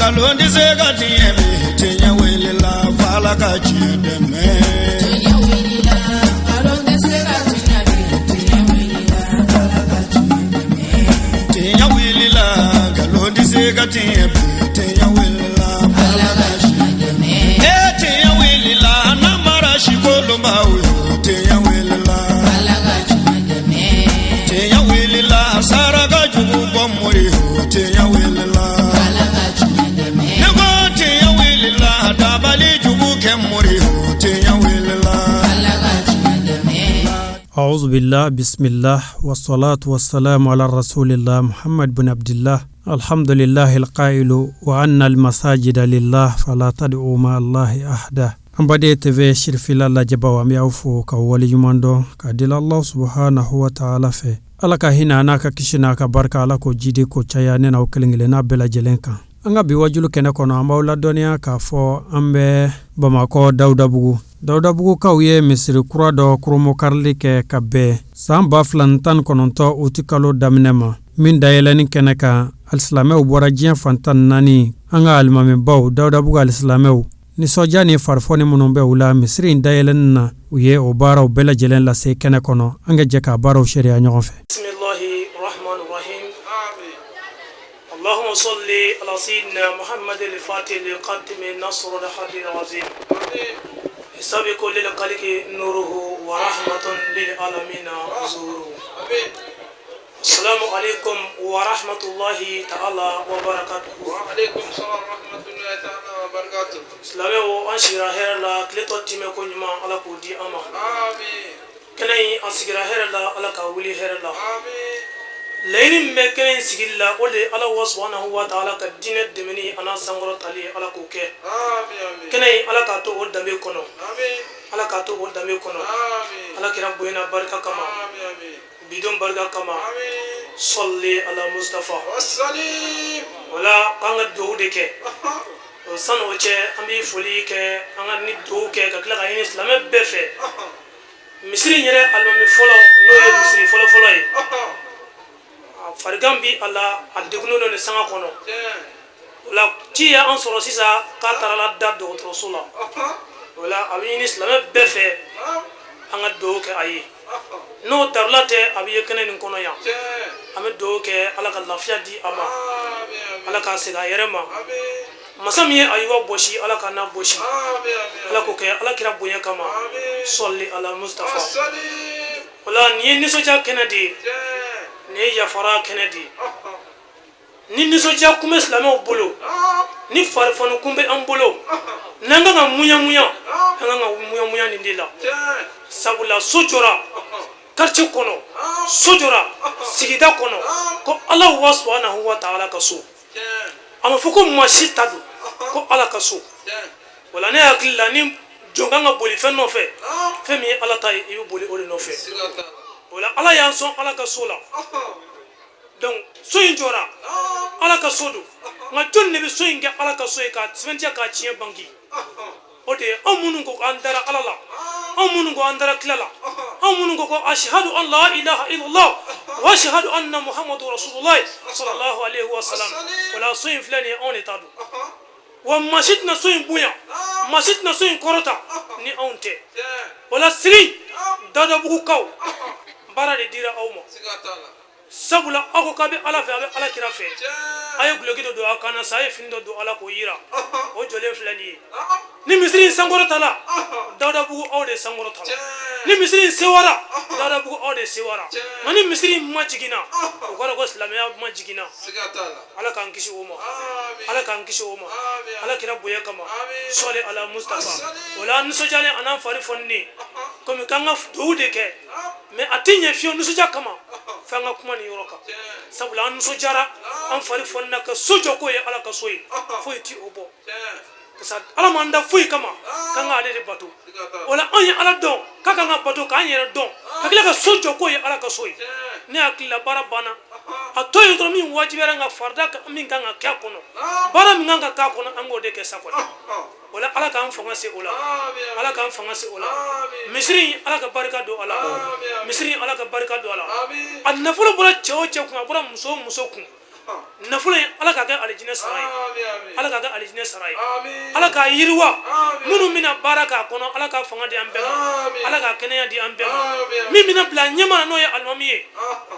Nkalon tɛ se ka tiɲɛ bi, tiɲɛ wulila f'Ala ka tiɲɛ dɛmɛ. Tiɲɛ wulila, nkalon tɛ se ka tiɲɛ bi, tiɲɛ wulila, Ala ka tiɲɛ dɛmɛ. Tiɲɛ wulila, nkalon tɛ se ka tiɲɛ bi, tiɲɛ wulila f'Ala Ala ka ka tiɲɛ tiɲɛ dɛmɛ. E tiɲɛ wulila, namara sikolonbaw yo, tiɲɛ wulila. Ala ka tiɲɛ dɛmɛ. Tiɲɛ wulila, saraka jugu bɔ mori yo, tiɲɛ wulila. Ala ka tiɲɛ dɛmɛ. Ne ko tiɲɛ wulila, dabali jugu kɛ mori yo, tiɲɛ wulila. Ala ka tiɲɛ dɛmɛ. أعوذ بالله بسم الله والصلاة والسلام على رسول الله محمد بن عبد الله الحمد لله القائل وأن المساجد لله فلا تدعوا مع الله أحدا. An baden TV sirifila lajɛbaw, an bɛ aw fo ka waleɲuman dɔn ka deli Allah subhanahu wa ta'ala fɛ, Ala ka hinɛ a n'a ka kisi n'a ka barika, Ala k'o jidi k'o caya ne n'aw kelen kelenna bɛɛ lajɛlen kan. An ka bi wajulu kɛnɛ kɔnɔ, an b'aw ladɔnniya k'a fɔ an bɛ Bamakɔ Dawudabugu. Dawudabugukaw ye misiri kura dɔ koromokarili kɛ ka bɛn san 2019 uti kalo daminɛ ma, min dayɛlɛni kɛnɛ kan, alisilamɛw bɔra diɲɛ fan 14. An ka alimamibaw, Dawudabugu alisilamɛw, nisɔndiya ni farifoni minnu bɛ u la misiri in dayɛlɛni na, u ye o baaraw bɛɛ lajɛlen lase kɛnɛ kɔnɔ. An ka jɛ k'a baaraw seereya ɲɔgɔn fɛ. بسم الله الرحمن الرحيم. اللهم صل على سيدنا محمد الفاتح لقاتم النصر الحدي العظيم سابق للخلق نوره ورحمة للعالمين ظهوره. السلام عليكم ورحمة الله تعالى وبركاته. وعليكم السلام ورحمة الله تعالى وبركاته. Silamɛw, an sigira hɛrɛ la. Tile tɔ timɛ ko ɲuman, Ala k'o di an ma. آمين. Kɛnɛ in, an sigira hɛrɛ la, Ala ka wuli hɛrɛ la. آمين. Laɲini min bɛ kɛnɛ in sigili la, o de ye Ala wa subhanahu wa ta'ala ka diinɛ dɛmɛni a n'a sankɔrɔtali, Ala k'o kɛ. آمين آمين. Kɛnɛ in, Ala k'a to o danbe kɔnɔ. آمين. Ala k'a to o danbe kɔnɔ. آمين. Ala kira bonya n'a barika kama. آمين آمين. Bidon barika kama. آمين. Sɔli ala Mustafa. والسليم. Wala k'an ka dugawu de kɛ. O sani o cɛ, an bɛ foli kɛ, an ka ni dugawu kɛ ka tila ka ɲini silamɛ bɛɛ fɛ. Misiri in yɛrɛ alimami fɔlɔ, n'o ye misiri fɔlɔfɔlɔ ye, a farigan bi a la, a degunnen don nin sanga kɔnɔ. O la, ci y'an sɔrɔ sisan k'a taara la da dɔgɔtɔrɔso la. O la, a bɛ ɲini silamɛ bɛɛ fɛ, an ka dugawu kɛ a ye. N'o darula tɛ, a bɛ ye kɛnɛ nin kɔnɔ yan. An bɛ dugawu kɛ, Ala ka lafiya di a ma, Ala k'a segin a yɛrɛ ma. Masa min ye ayiwa bɔsi, Ala ka n'a bɔsi. Ala k'o kɛ Ala kira bonya kama. Sɔli ala Mustafa. والسليم. O la, nin ye nisɔndiya kɛnɛ de ye, nin ye yafara kɛnɛ de ye. Ni nisɔndiya kun bɛ silamɛw bolo, ni farifoni kun bɛ an bolo, n'an kan ka muɲa muɲa, an kan ka muɲa muɲa nin de la. Sabula so jɔra quartier kɔnɔ, so jɔra sigida kɔnɔ ko Ala wa subhanahu wa ta'ala ka so. A ma fɔ ko maa si ta don, ko Ala ka so. Wala ne hakili la, ni jɔn kan ka boli fɛn nɔfɛ, fɛn min ye Ala ta ye, i bɛ boli o de nɔfɛ. O la, Ala y'an sɔn Ala ka so la. Donc so in jɔra, Ala ka so don. Nka jɔnni de bɛ so in kɛ Ala ka so ye k'a sɛbɛntiya k'a tiɲɛ banki? O de ye anw minnu ko k'an dara Ala la, anw minnu ko an dara kila la, anw minnu ko ko ashhadu an la ilaha illallah wa ashhadu anna muhammadu rasulullah sallallahu alaihi wa sallam. O la, so in filɛ nin ye, anw de ta don. Wa maa si tɛna so in bonya, maa si tɛna so in kɔrɔta ni anw tɛ. O la, sigi Dawudabugukaw, baara de dira aw ma, sabula aw ko k'a bɛ Ala fɛ, a bɛ Ala kira fɛ. A ye guloki dɔ don aw kan na sa, a ye fini dɔ don, Ala k'o yira. O jɔlen filɛ nin ye. Ni misiri in sankɔrɔta la, Dawudabugu, aw de sankɔrɔta la. Ni misiri in sewara, Dawudabugu, aw de sewara. Nka ni misiri in ma jiginna, o kɔrɔ ko silamɛya ma jiginna. Ala k'an kisi o ma, Ala k'an kisi o ma, Ala kira bonya kama. Sɔli ala Mustafa. O la, an nisɔndiyalen, a n'an fari fɔninen, komi k'an ka dugawu de kɛ, mais a tɛ ɲɛ fiyewu nisɔndiya kama f'an ka kuma nin yɔrɔ kan. Sabula an nisɔndiyara, an fari fɔnina ka so jɔ k'o ye Ala ka so ye. Foyi ti o bɔ, parce que Ala m'an da foyi kama k'an ka ale de bato. O la, anw ye Ala dɔn k'a kan ka bato, k'an yɛrɛ dɔn, ka tila ka so jɔ k'o ye Ala ka so ye. Ne hakili la, baara banna. A to yen dɔrɔn, min wajibiyara n ka farida min kan ka kɛ a kɔnɔ, baara min kan ka k'a kɔnɔ, an k'o de kɛ sa kɔni. O la, Ala k'an fanga se o la, Ala k'an fanga se o la. Misiri in, Ala ka barika don a la. Misiri in, Ala ka barika don a la. A nafolo bɔra cɛ o cɛ kun, a bɔra muso o muso kun. Nafolo in, Ala k'a kɛ alijinɛ sara ye. Ala k'a kɛ alijinɛ sara ye. Ala k'a yiriwa. Minnu bɛna baara k'a kɔnɔ, Ala ka fanga di an bɛɛ ma, Ala ka kɛnɛya di an bɛɛ ma. Min bɛna bila ɲɛma na, n'o ye alimami ye,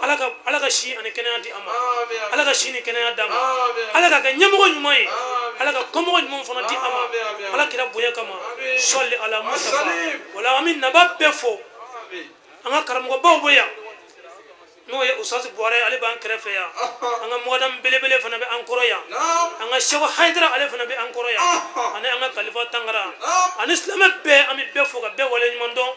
Ala ka si ani kɛnɛya di an ma. Ala ka si ni kɛnɛya d'a ma. Ala ka kɛ ɲɛmɔgɔ ɲuman ye. Ala ka kɔmɔgɔ ɲuman fana di a ma, Ala kira bonya kama. Sɔli ala Mustafa. Wala an bɛ naba bɛɛ fo. An ka karamɔgɔbaw bɛ yan, n'o ye Usasi Buware, ale b'an kɛrɛfɛ yan. An ka mɔgɔdam belebele fana bɛ an kɔrɔ yan. An ka Sɛko Hayidara, ale fana bɛ an kɔrɔ yan, ani an ka Kalifa Tangara, ani silamɛ bɛɛ. An bɛ bɛɛ fo ka bɛɛ wale ɲuman dɔn.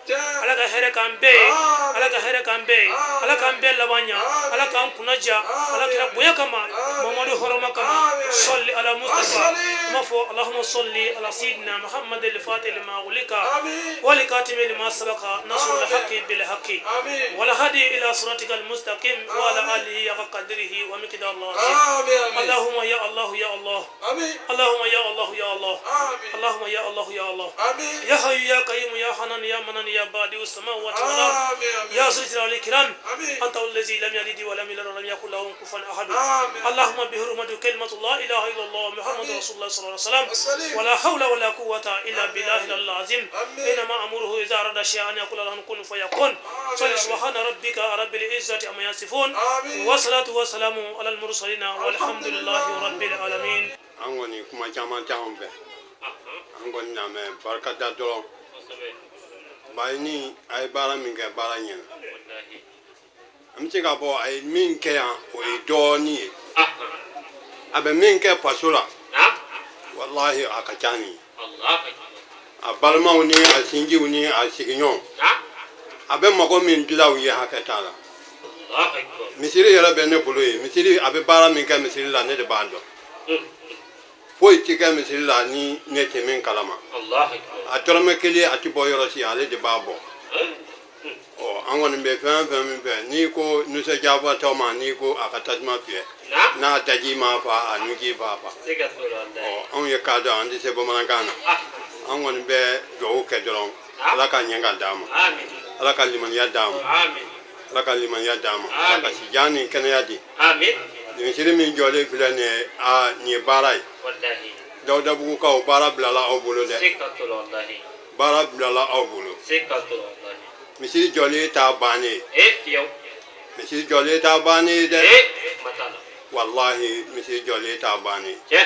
Ala ka hɛrɛ k'an bɛɛ ye. Ala ka hɛrɛ k'an bɛɛ ye. Ala k'an bɛɛ laban ɲa. Ala k'an kunna diya, Ala kira bonya kama, Mamadu hɔrɔma kama. Sɔli ala Mustafa. An b'a fɔ: Allahumma salli ala sayyidina Muhammad al-fatih lima ughliqa wal katimi lima sabaqa nasrul haqqi bil haqqi wal hadi ila siratika al mustaqim wa ala alihi haqqa qadrihi wa miqdarihi al-azim. Allahumma ya Allah ya Allah. Allahumma ya Allah ya Allah. Allahumma ya Allah ya Allah. Ya hayyu ya qayyum ya hanan ya manan ya badi'u samawati wal ard ya zal jalali wal ikram. Anta allazi lam yalid wa lam yulad wa lam yakul lahu kufuwan ahad. Allahumma bi hurmati kalimati la ilaha illa Allah Muhammadur rasulullah sallallahu alaihi wasallam. Wa la hawla wa la quwwata illa billahi al-azim. Inma amruhu idha arada shay'an yaqula lahu kun fayakun. Salli subhana rabbika rabbil izzati amma yasifun wa salatu wa salamu ala al-mursalin walhamdulillahi rabbil alamin. An kɔni, kuma caman t'anw fɛ. An kɔni na mɛ barika da dɔrɔn. Bayi ni a ye baara min kɛ, baara ɲɛna. An bɛ se k'a fɔ a ye min kɛ yan, o ye dɔɔnin ye. A bɛ min kɛ faso la, walahi, a ka ca nin ye. A balimaw ni a sinjiw ni a sigiɲɔgɔnw, a bɛ mago min dilan u ye, hakɛ t'a la. Misiri yɛrɛ bɛ ne bolo yen. Misiri, a bɛ baara min kɛ misiri la, ne de b'a dɔn. Foyi ti kɛ misiri la ni ne tɛ min kalama. A dɔrɔmɛ kelen a ti bɔ yɔrɔ si, ale de b'a bɔ. Ɔ, an kɔni bɛ fɛn fɛn min fɛ, n'i ko nisɔndiyabatɔ ma, n'i ko a ka tasuma fiyɛ, n'a daji ma fa, a nuji b'a fa. Ɔ, anw ye k'a dɔn, an tɛ se bamanankan na. An kɔni bɛ dugawu kɛ dɔrɔn, Ala ka ɲɛ ka d'a ma, Ala ka limaniya d'a ma, Ala ka limaniya d'a ma, Ala ka sijan ni kɛnɛya di. Misiri min jɔlen filɛ nin ye, aa, nin ye baara ye. Dawudabugukaw, baara bilala aw bolo dɛ, baara bilala aw bolo. Misiri jɔlen t'a bannen ye, misiri jɔlen t'a bannen ye dɛ. Walahi, misiri jɔlen t'a bannen ye.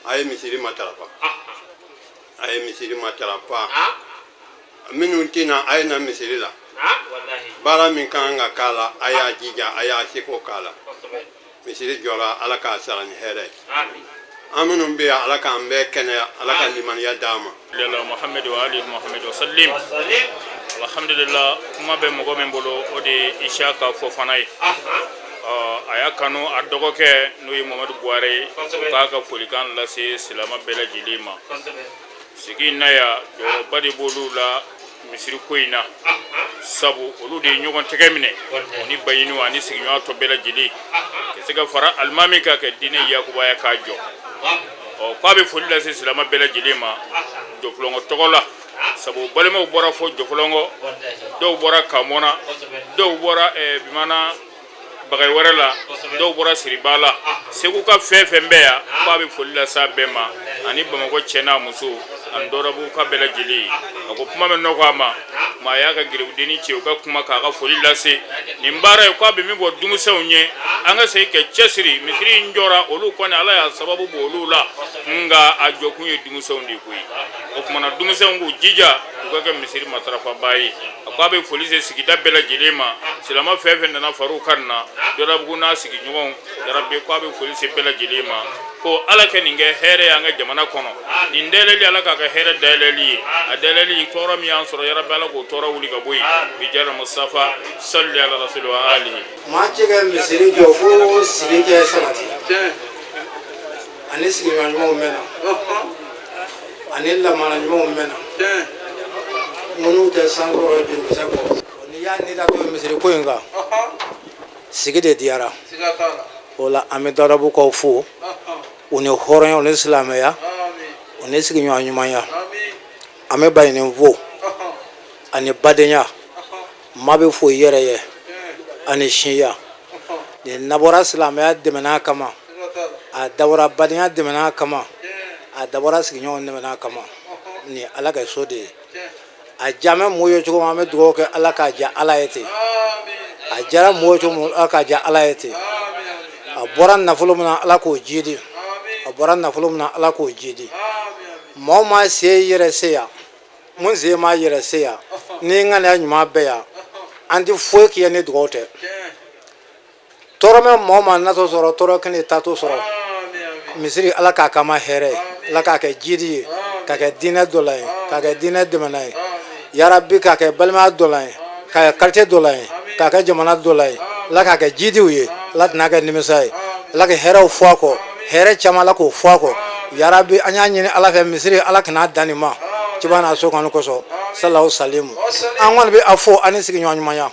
A ye misiri matarafa, a ye misiri matarafa. Minnu tɛna, a ye na misiri la. Baara min ka kan ka k'a la, a y'a jija, a y'a seko k'a la. Misiri jɔra, Ala k'a sara ni hɛrɛ ye. An minnu bɛ yan, Ala k'an bɛɛ kɛnɛya, Ala ka limaniya d'an ma. Ala Muhammad wa ali Muhammad wa sallim. Alhamdulillah, kuma bɛ mɔgɔ min bolo, o de ye Isaka Fofana ye. A y'a kanu a dɔgɔkɛ, n'o ye Mamadu Buware ye, o k'a ka folikan lase silama bɛɛ lajɛlen ma sigi in na yan. Jɔyɔrɔba de b'olu la misiri ko in na, sabu olu de ye ɲɔgɔn tɛgɛ minɛ, o ni Baɲiniw ani sigiɲɔgɔn tɔ bɛɛ lajɛlen, ka se ka fara alimami kan ka diinɛ yakubaya k'a jɔ. Ɔ, k'a bɛ foli lase silama bɛɛ lajɛlen ma Jɔfɔlɔngɔ tɔgɔ la, sabu balimaw bɔra fɔ Jɔfɔlɔngɔ, dɔw bɔra Kamɔna, dɔw bɔra bimana bagay wɛrɛ la, dɔw bɔra Siriba la, Segu ka fɛn fɛn bɛ yan, k'a bɛ foli lase a bɛɛ ma, ani Bamakɔ cɛ n'a muso, ani Dɔwɔrɔbugu ka bɛɛ lajɛlen. A ko kuma bɛ nɔgɔ a ma, maa y'a ka gerebudenni cɛ, u ka kuma k'a ka foli lase. Nin baara ye, k'a bɛ min fɔ denmisɛnw ye, an ka segin ka cɛsiri. Misiri in jɔra, olu kɔni, Ala y'a sababu bɔ olu la, nka a jɔkun ye denmisɛnw de ko ye. O tuma na, denmisɛnw k'u jija, u ka kɛ misiri matarafabaa ye. A ko a bɛ foli se sigida bɛɛ lajɛlen ma, silamɛ fɛn fɛn nana far'u kan na Dɔdabugu n'a sigiɲɔgɔnw yarabi. Ko a bɛ foli se bɛɛ lajɛlen ma, ko Ala kɛ nin kɛ hɛrɛ ye an ka jamana kɔnɔ. Nin dayɛlɛli, Ala k'a kɛ hɛrɛ dayɛlɛli ye. A dayɛlɛli, tɔɔrɔ min y'an sɔrɔ, yarabi, Ala k'o tɔɔrɔ wuli ka bɔ yen. Bi jara Mustafa salli ala rasuli wa alihi. Maa cɛ ka misiri jɔ fo sigi kɛ sabati, ani sigiɲɔgɔn ɲumanw mɛnna, ani lamana ɲumanw mɛnna, minnu tɛ sankɔrɔ jurukisɛ bɔ. N'i y'a ni da to misiri ko in kan, sigi de diyara o la. An bɛ Dawudabugukaw fo u ni hɔrɔnya, u ni silamɛya, u ni sigiɲɔgɔn ɲumanya. An bɛ Baɲini fo ani badenya. Maa bɛ fo i yɛrɛ ye ani siya. Nin dabɔra silamɛya dɛmɛna kama, a dabɔra badenya dɛmɛna kama, a dabɔra sigiɲɔgɔn dɛmɛna kama. Nin Ala ka so de ye. A diyamɛ mɔgɔw ye cogo min, an bɛ dugawu kɛ Ala k'a diya Ala ye ten. A diyara mɔgɔw ye cogo min, Ala k'a diya Ala ye ten. A bɔra nafolo min na, Ala k'o jidi. A bɔra nafolo min na, Ala k'o jidi. Maa o maa sen yɛrɛ se yan, mun sen m'a yɛrɛ se yan, ni ŋaniya ɲuman bɛ yan, an tɛ foyi k'i ye ni dugawu tɛ. Tɔɔrɔ bɛ maa o maa natɔ sɔrɔ, tɔɔrɔ kɛnɛ taatɔ sɔrɔ. Misiri, Ala k'a kama hɛrɛ ye, Ala k'a kɛ jidi ye, k'a kɛ diinɛ dɔ la ye, k'a kɛ diinɛ dɛmɛna ye, yarabi, k'a kɛ balimaya dɔ la ye, k'a kɛ quartier dɔ la ye, k'a kɛ jamana dɔ la ye. Ala k'a kɛ jidiw ye, Ala tɛna kɛ nimisa ye. Ala ka hɛrɛw fɔ a kɔ, hɛrɛ caman, Ala k'o fɔ a kɔ, yarabi. An y'a ɲini Ala fɛ, misiri, Ala kana dan nin ma, ciba n'a so kanu kosɔn, salaw salimu. An kɔni bɛ a fɔ ani sigiɲɔgɔn ɲumanya.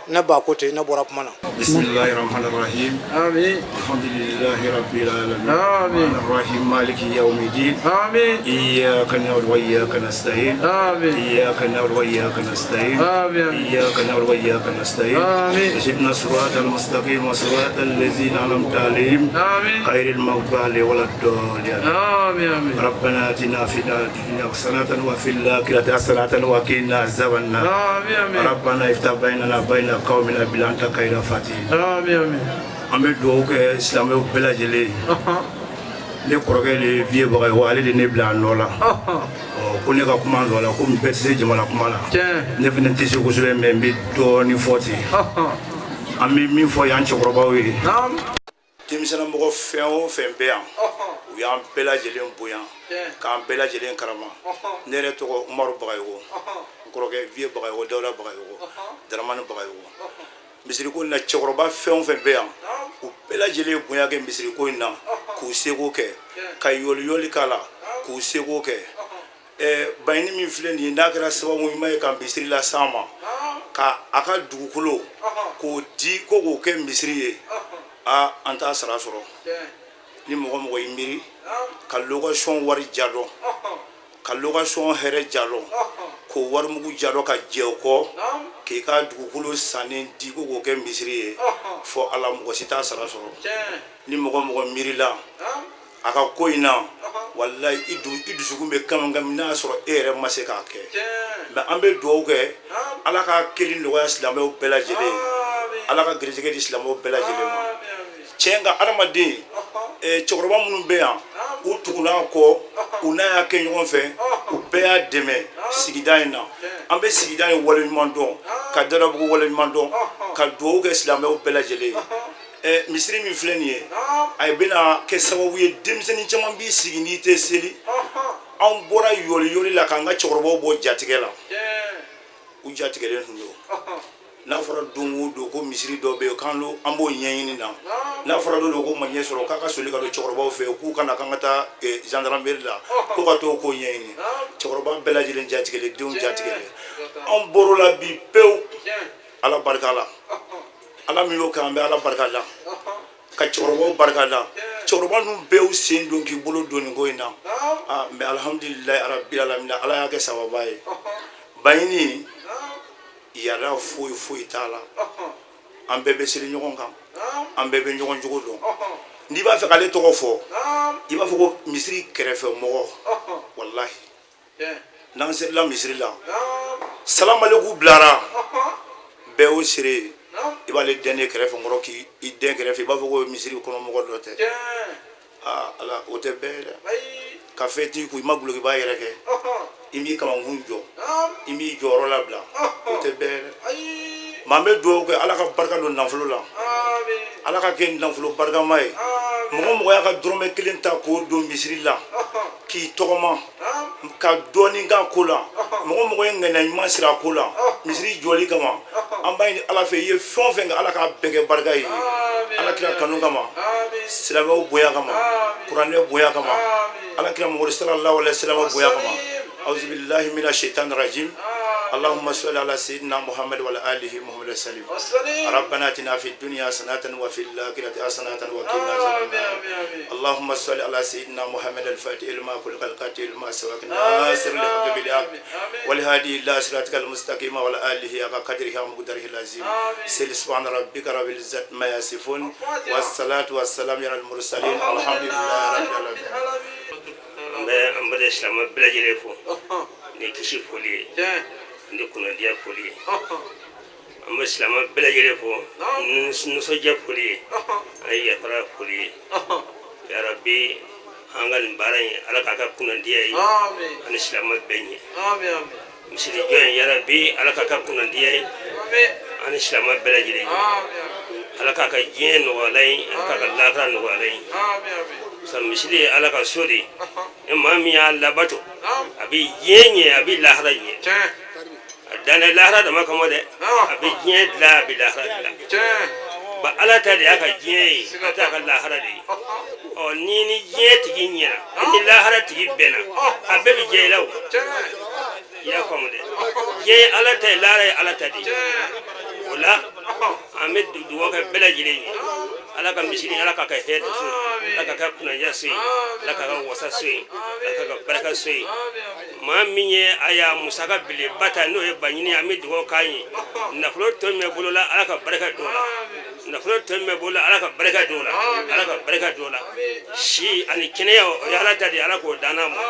Ne ba ko ten, ne bɔra kuma na. بسم الله الرحمن الرحيم. آمين. الحمد لله رب العالمين. آمين. الرحيم، مالك يوم الدين. آمين. إياك نعبد وإياك نستعين. آمين. إياك نعبد وإياك نستعين. آمين. إياك نعبد وإياك نستعين. آمين. اهدنا الصراط المستقيم، وصراط الذين أنعمت عليهم، آمين. غير المغضوب عليهم ولا الضالين. آمين آمين. ربنا آتنا في الدنيا حسنة وفي الآخرة حسنة وقنا عذاب النار. آمين آمين. ربنا افتح بيننا وبين قومنا بالحق وأنت خير الفاتحين. آمين آمين. An bɛ dugawu kɛ silamɛw bɛɛ lajɛlen ye. Ne kɔrɔkɛ de ye Vieux Bagayogo, ale de ne bila a nɔ la. Ɔ, ko ne ka kuma nɔ la, komi bɛɛ tɛ se jamana kuma la, ne fana tɛ se kosɛbɛ, mais n bɛ dɔɔnin fɔ ten. An bɛ min fɔ yan cɛkɔrɔbaw ye, denmisɛnninmɔgɔ fɛn o fɛn bɛ yan, u y'an bɛɛ lajɛlen bonya k'an bɛɛ lajɛlen karama. Ne yɛrɛ tɔgɔ Umaru Bagayogo, n kɔrɔkɛ Vieux Bagayogo, Dawuda Bagayogo, Daramani Bagayogo. Misiriko in na, cɛkɔrɔba fɛn o fɛn bɛ yan, u bɛɛ lajɛlen ye bonya kɛ misiriko in na k'u seko kɛ, ka yɔliyɔli k'a la k'u seko kɛ. Baɲini min filɛ nin ye, n'a kɛra sababu ɲuman ye ka misiri las'an ma, ka a ka dugukolo k'o di ko k'o kɛ misiri ye, aa, an t'a sara sɔrɔ. Ni mɔgɔ mɔgɔ y'i miiri ka location wari jadɔn, ka location hɛrɛ jadɔn, k'o warimugu jadɔn ka jɛ o kɔ, k'i ka dugukolo sannen di ko k'o kɛ misiri ye, fɔ Ala, mɔgɔ si t'a sara sɔrɔ. Ni mɔgɔ mɔgɔ miirila a ka ko in na, walayi, i dusukun bɛ kami kami n'a y'a sɔrɔ e yɛrɛ ma se k'a kɛ. Mais an bɛ dugawu kɛ, Ala ka keli nɔgɔya silamɛw bɛɛ lajɛlen ye, Ala ka garijɛgɛ di silamɛw bɛɛ lajɛlen ma. Tiɲɛ ka adamaden, cɛkɔrɔba minnu bɛ yan, u tugun'a kɔ, u n'a y'a kɛ ɲɔgɔn fɛ, u bɛɛ y'a dɛmɛ sigida in na. An bɛ sigida in waleɲuman dɔn, ka Dadabugu waleɲuman dɔn, ka dugawu kɛ silamɛw bɛɛ lajɛlen ye. Misiri min filɛ nin ye, a bɛna kɛ sababu ye, denmisɛnnin caman b'i sigi n'i tɛ seli. Anw bɔra yɔliyɔli la k'an ka cɛkɔrɔbaw bɔ jatigɛ la, u jatigɛlen tun don. N'a fɔra don o don ko misiri dɔ bɛ yen k'an an b'o ɲɛɲini na, n'a fɔra don dɔ ko ma ɲɛ sɔrɔ, k'a ka soli ka don cɛkɔrɔbaw fɛ yen, k'u ka na k'an ka taa gendarmerie la ko ka t'o ko ɲɛɲini. Cɛkɔrɔba bɛɛ lajɛlen jatigɛlen, denw jatigɛlen, anw bɔr'o la bi pewu, Ala barika la. Ala min y'o kɛ, an bɛ Ala barika da, ka cɛkɔrɔbaw barika da. Cɛkɔrɔba ninnu bɛɛ y'u sen don k'i bolo don nin ko in na. Aa, mais alhamdulilayi arabi alamina, Ala y'a kɛ sababa ye. Baɲini yaada foyi foyi t'a la, an bɛɛ bɛ seli ɲɔgɔn kan, an bɛɛ bɛ ɲɔgɔn jogo dɔn. N'i b'a fɛ k'ale tɔgɔ fɔ, i b'a fɔ ko misiri kɛrɛfɛ mɔgɔ. Walahi, n'an selila misiri la, salamaleku bilara, bɛɛ y'o seere ye. I b'ale dɛn kɛrɛfɛ kɔrɔ, k'i dɛn kɛrɛfɛ, i b'a fɔ ko misiri kɔnɔ mɔgɔ dɔ tɛ. Aa Ala, o tɛ bɛɛ ye dɛ. Ka fɛn t'i kun, i ma gulokiba yɛrɛ kɛ, i m'i kamankun jɔ, i m'i jɔyɔrɔ labila, o tɛ bɛɛ ye dɛ. Maa, n bɛ dugawu kɛ, Ala ka barika don nafolo la, Ala ka kɛ nafolo barikama ye. Mɔgɔ mɔgɔ y'a ka dɔrɔmɛ kelen ta k'o don misiri la, k'i tɔgɔma ka dɔɔnin k'a ko la, mɔgɔ mɔgɔ ye ŋaniya ɲuman siri a ko la misiri jɔli kama, an b'a ɲini Ala fɛ, i ye fɛn o fɛn kɛ, Ala k'a bɛɛ kɛ barika ye, Ala kira kanu kama, silamɛw bonya kama, kuranɛ bonya kama, Ala kira Mamadu sallallahu alaihi wasallam bonya kama. Auzubillahi mina shaitan rajim. اللهم صل على سيدنا محمد وعلى آله محمد وسلم. ربنا اتنا في الدنيا حسنة وفي الآخرة حسنة وقنا عذاب النار. اللهم صل على سيدنا محمد الفاتح لما خلق، القاتل لما سبق، ناصر الحق بالحق، والهادي إلى صراطك المستقيم وعلى آله حق قدره ومقداره العظيم. سل سبحان ربك رب العزة ما يصفون، والصلاة والسلام على المرسلين، الحمد لله رب العالمين. An bɛ an bɛɛ silamɛ bɛɛ lajɛlen fo ni kisi foli ye, ni kunnadiya foli ye. An bɛ silamɛ bɛɛ lajɛlen fo ni nisɔndiya foli ye, ani yafara foli ye. Yarabi, an ka nin baara in, Ala k'a kɛ kunnadiya ye ani silamɛ bɛɛ ɲɛ. Misiri jɔ in, yarabi, Ala k'a kɛ kunnadiya ye ani silamɛ bɛɛ lajɛlen ye. Ala k'a ka diɲɛ nɔgɔya ye, Ala k'a ka lahara nɔgɔya ye. Sa misiri ye Ala ka so de ye. Ni maa min y'a labato, a bɛ diɲɛ ɲɛ, a bɛ lahara ɲɛ. A danna lahara dama kama dɛ, a bɛ diɲɛ dilan, a bɛ lahara dilan. Ba Ala ta de y'a ka diɲɛ ye, a t'a ka lahara de ye. Ɔ ni diɲɛ tigi ɲɛna, ni lahara tigi bɛnna, a bɛɛ bɛ jɛ i la. O i y'a faamu dɛ. Diɲɛ ye Ala ta ye, lahara ye Ala ta de ye. O la, an bɛ dugawu kɛ bɛɛ lajɛlen ye. Ala ka misiri, Ala k'a kɛ hɛrɛ so ye, Ala k'a kɛ kunnadiya so ye, Ala k'a kɛ wasa so ye, Ala k'a kɛ barika so ye. Maa min ye a y'a musaka beleba ta, n'o ye Baɲini, an bɛ dugawu k'a ye. Nafolo tɔ min bɛ bolo la, Ala ka barika don o la. Nafolo tɔ min bɛ bolo la, Ala ka barika don o la, Ala ka barika don o la. Si ani kɛnɛya, o ye Ala ta de ye, Ala k'o dan n'a ma.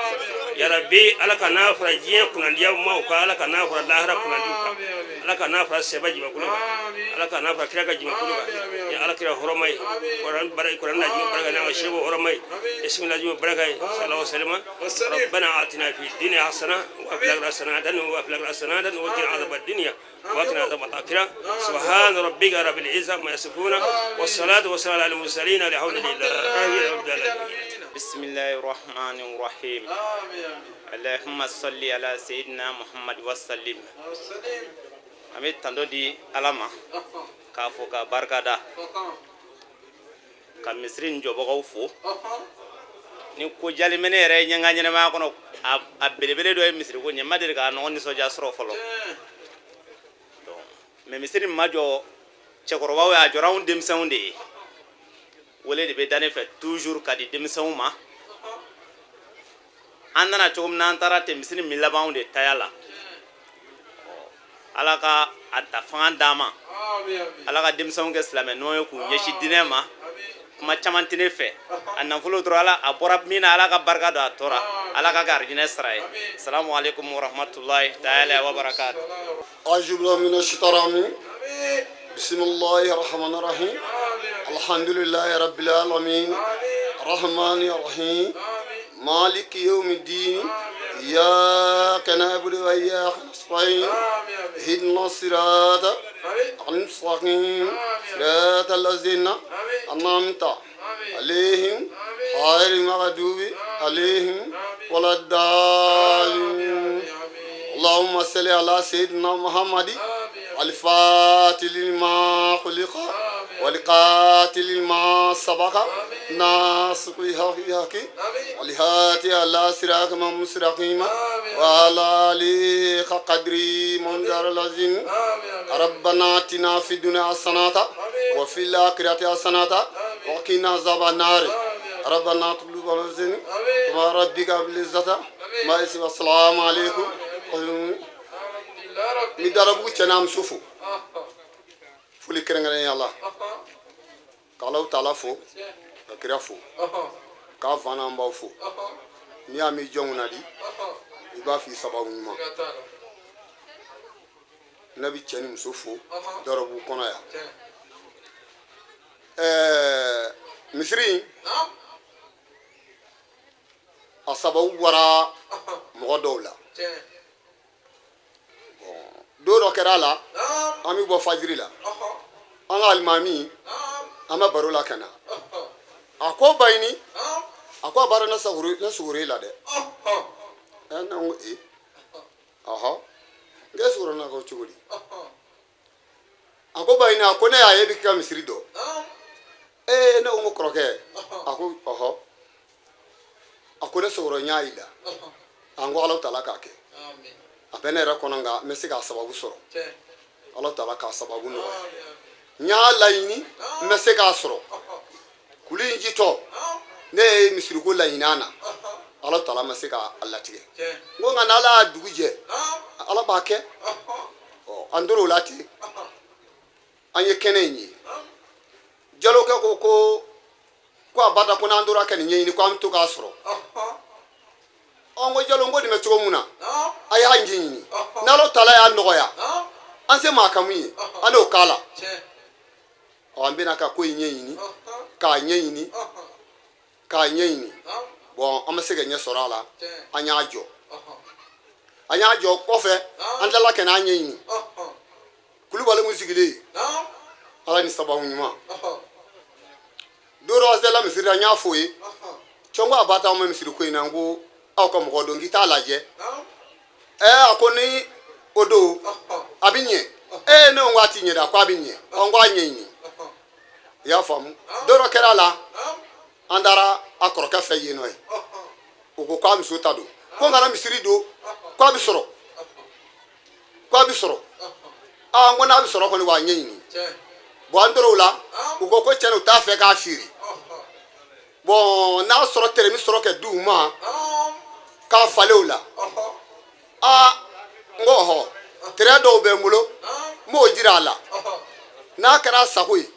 Yarabi, Ala ka n'a fara diɲɛ kunnadiya maaw kan, Ala ka n'a fara lahara kunnadiw kan, Ala ka n'a fara sɛbɛ jimakulu kan, Ala ka n'a fara kira ka jimakulu kan ni Ala kira hɔrɔma ye, kuran lajimi baraka, n'an ka seko hɔrɔma ye, ismi lajimi baraka ye. Sallallahu alaihi wasallam. ربنا آتنا في الدنيا حسنة وفي الآخرة حسنة وفي الآخرة حسنة وقنا عذاب الدنيا وقنا عذاب الآخرة. سبحان ربك رب العزة ما يصفون، والصلاة والسلام على المرسلين، الحمد لله رب العالمين. بسم الله الرحمن الرحيم. اللهم صل على سيدنا محمد وسلم. An bɛ tando di Ala ma k'a fɔ ka barika da, ka misiri in jɔbagaw fo. Ni ko jalimɛnɛ yɛrɛ ye n ka ɲɛnɛmaya kɔnɔ, a belebele dɔ ye misiri ko ɲɛ. N ma deli k'a nɔgɔ nisɔndiya sɔrɔ fɔlɔ. Mais misiri in ma jɔ cɛkɔrɔbaw ye, a jɔra anw denmisɛnw de ye. Wele de bɛ da ne fɛ toujours ka di denmisɛnw ma. An nana cogo min na, an taara ten. Misiri min labanw de taya la, Ala ka a ta fanga d'an ma, Ala ka denmisɛnw kɛ silamɛ ɲɔgɔn ye k'u ɲɛsin diinɛ ma. Kuma caman tɛ ne fɛ. A nafolo dɔrɔn, Ala a bɔra min na, Ala ka barika don a tɔra, Ala ka kɛ arijinɛ sara ye. Salamu aleykum warahmatulahi taala wa barakatu. أعوذ بالله من الشيطان الرجيم. بسم الله الرحمن الرحيم. الحمد لله رب العالمين، الرحمن الرحيم، مالك يوم الدين، إياك نعبد وإياك نستعين، اهدنا الصراط المستقيم، صراط الذين أنعمت عليهم، غير المغضوب عليهم ولا الضالين. اللهم صل على سيدنا محمد الفاتح لما خلق، والقاتل لما سبق، ناصر الحق والهادي على صراط مستقيم، وعلى آله حق قدره ومقداره العظيم. ربنا آتنا في الدنيا حسنة وفي الآخرة حسنة وقنا عذاب النار. ربنا تقبل منا كما ربك بالعزة ما. السلام عليكم. Ni darabugu cɛ n'a muso fo foli kɛrɛnkɛrɛnnenya la, k'Alaw taala fo, ka kira fo, k'a fa n'an baw fo. N'i y'a mɛn jɔn na di, i b'a f'i sababu ɲuman. Ne bɛ cɛ ni muso fo darabugu kɔnɔ yan. Misiri in a sababu bɔra mɔgɔ dɔw la. Don dɔ kɛra a la, an bɛ bɔ fajiri la, an ka alimami, an bɛ baro la ka na, a ko Baɲini, a ko a b'a dɔn ne sugoro e la dɛ. Ɛ, ne ko ee, ɔhɔ, n k'e sugoro na ko cogo di? A ko Baɲini, a ko ne y'a ye e bɛ k'i ka misiri dɔn. Ee, ne ko n ko kɔrɔkɛ, a ko ɔhɔ, a ko ne sugoro n y'a y'i la. A ko Ala taala k'a kɛ. A bɛ ne yɛrɛ kɔnɔ, nka n bɛ se k'a sababu sɔrɔ. Ala taala k'a sababu nɔgɔya. N y'a laɲini, n bɛ se k'a sɔrɔ. Kulu in jitɔ, ne ye misiriko laɲini a na, Ala taala ma se k'a latigɛ. N ko nka n'Ala y'a dugu jɛ, Ala b'a kɛ. Ɔ, an tor'o la ten, an ye kɛnɛ in ye. Jalokɛ ko ko a bada ko n'an tora ka nin ɲɛɲini, ko an bɛ to k'a sɔrɔ. Ɔ, n ko Jalo, n ko nin bɛ cogo mun na? A y'a ɲɛɲini, n'Ala taala y'a nɔgɔya, an se maa ka mun ye, an n'o k'a la. Ɔ, an bɛna ka ko in ɲɛɲini, k'a ɲɛɲini, k'a ɲɛɲini. Bɔn, an ma se ka ɲɛ sɔrɔ a la. An y'a jɔ, an y'a jɔ. Kɔfɛ, an tilala ka n'a ɲɛɲini. Kulubali mun sigilen, Ala ni sababu ɲuman, don dɔ an sela misiri la, n y'a f'o ye cɛ, n ko a ba t'anw ma misiri ko in na, n ko aw ka mɔgɔ don, k'i t'a lajɛ. Ɛɛ, a ko ni o don a bɛ ɲɛ. Ee, ne ko a ti ɲɛ dɛ. A ko a bɛ ɲɛ. Ɔ, n ko a ɲɛɲini. I y'a faamu? Don dɔ kɛra a la, an taara a kɔrɔkɛ fɛ yen nɔ ye. O ko k'a muso ta don, ko n kana misiri don, k'a bɛ sɔrɔ, k'a bɛ sɔrɔ. Aa, n ko n'a bɛ sɔrɔ kɔni, wa ɲɛɲini. Bɔn, an tor'o la, u ko ko tiɲɛ, u t'a fɛ k'a feere. Bɔn, n'a sɔrɔ tɛrɛmi sɔrɔ kɛ di u ma k'a falen o la. Aa, n ko ɔhɔ, tɛrɛ dɔw bɛ n bolo, n b'o jira a la. N'a kɛra a sago ye,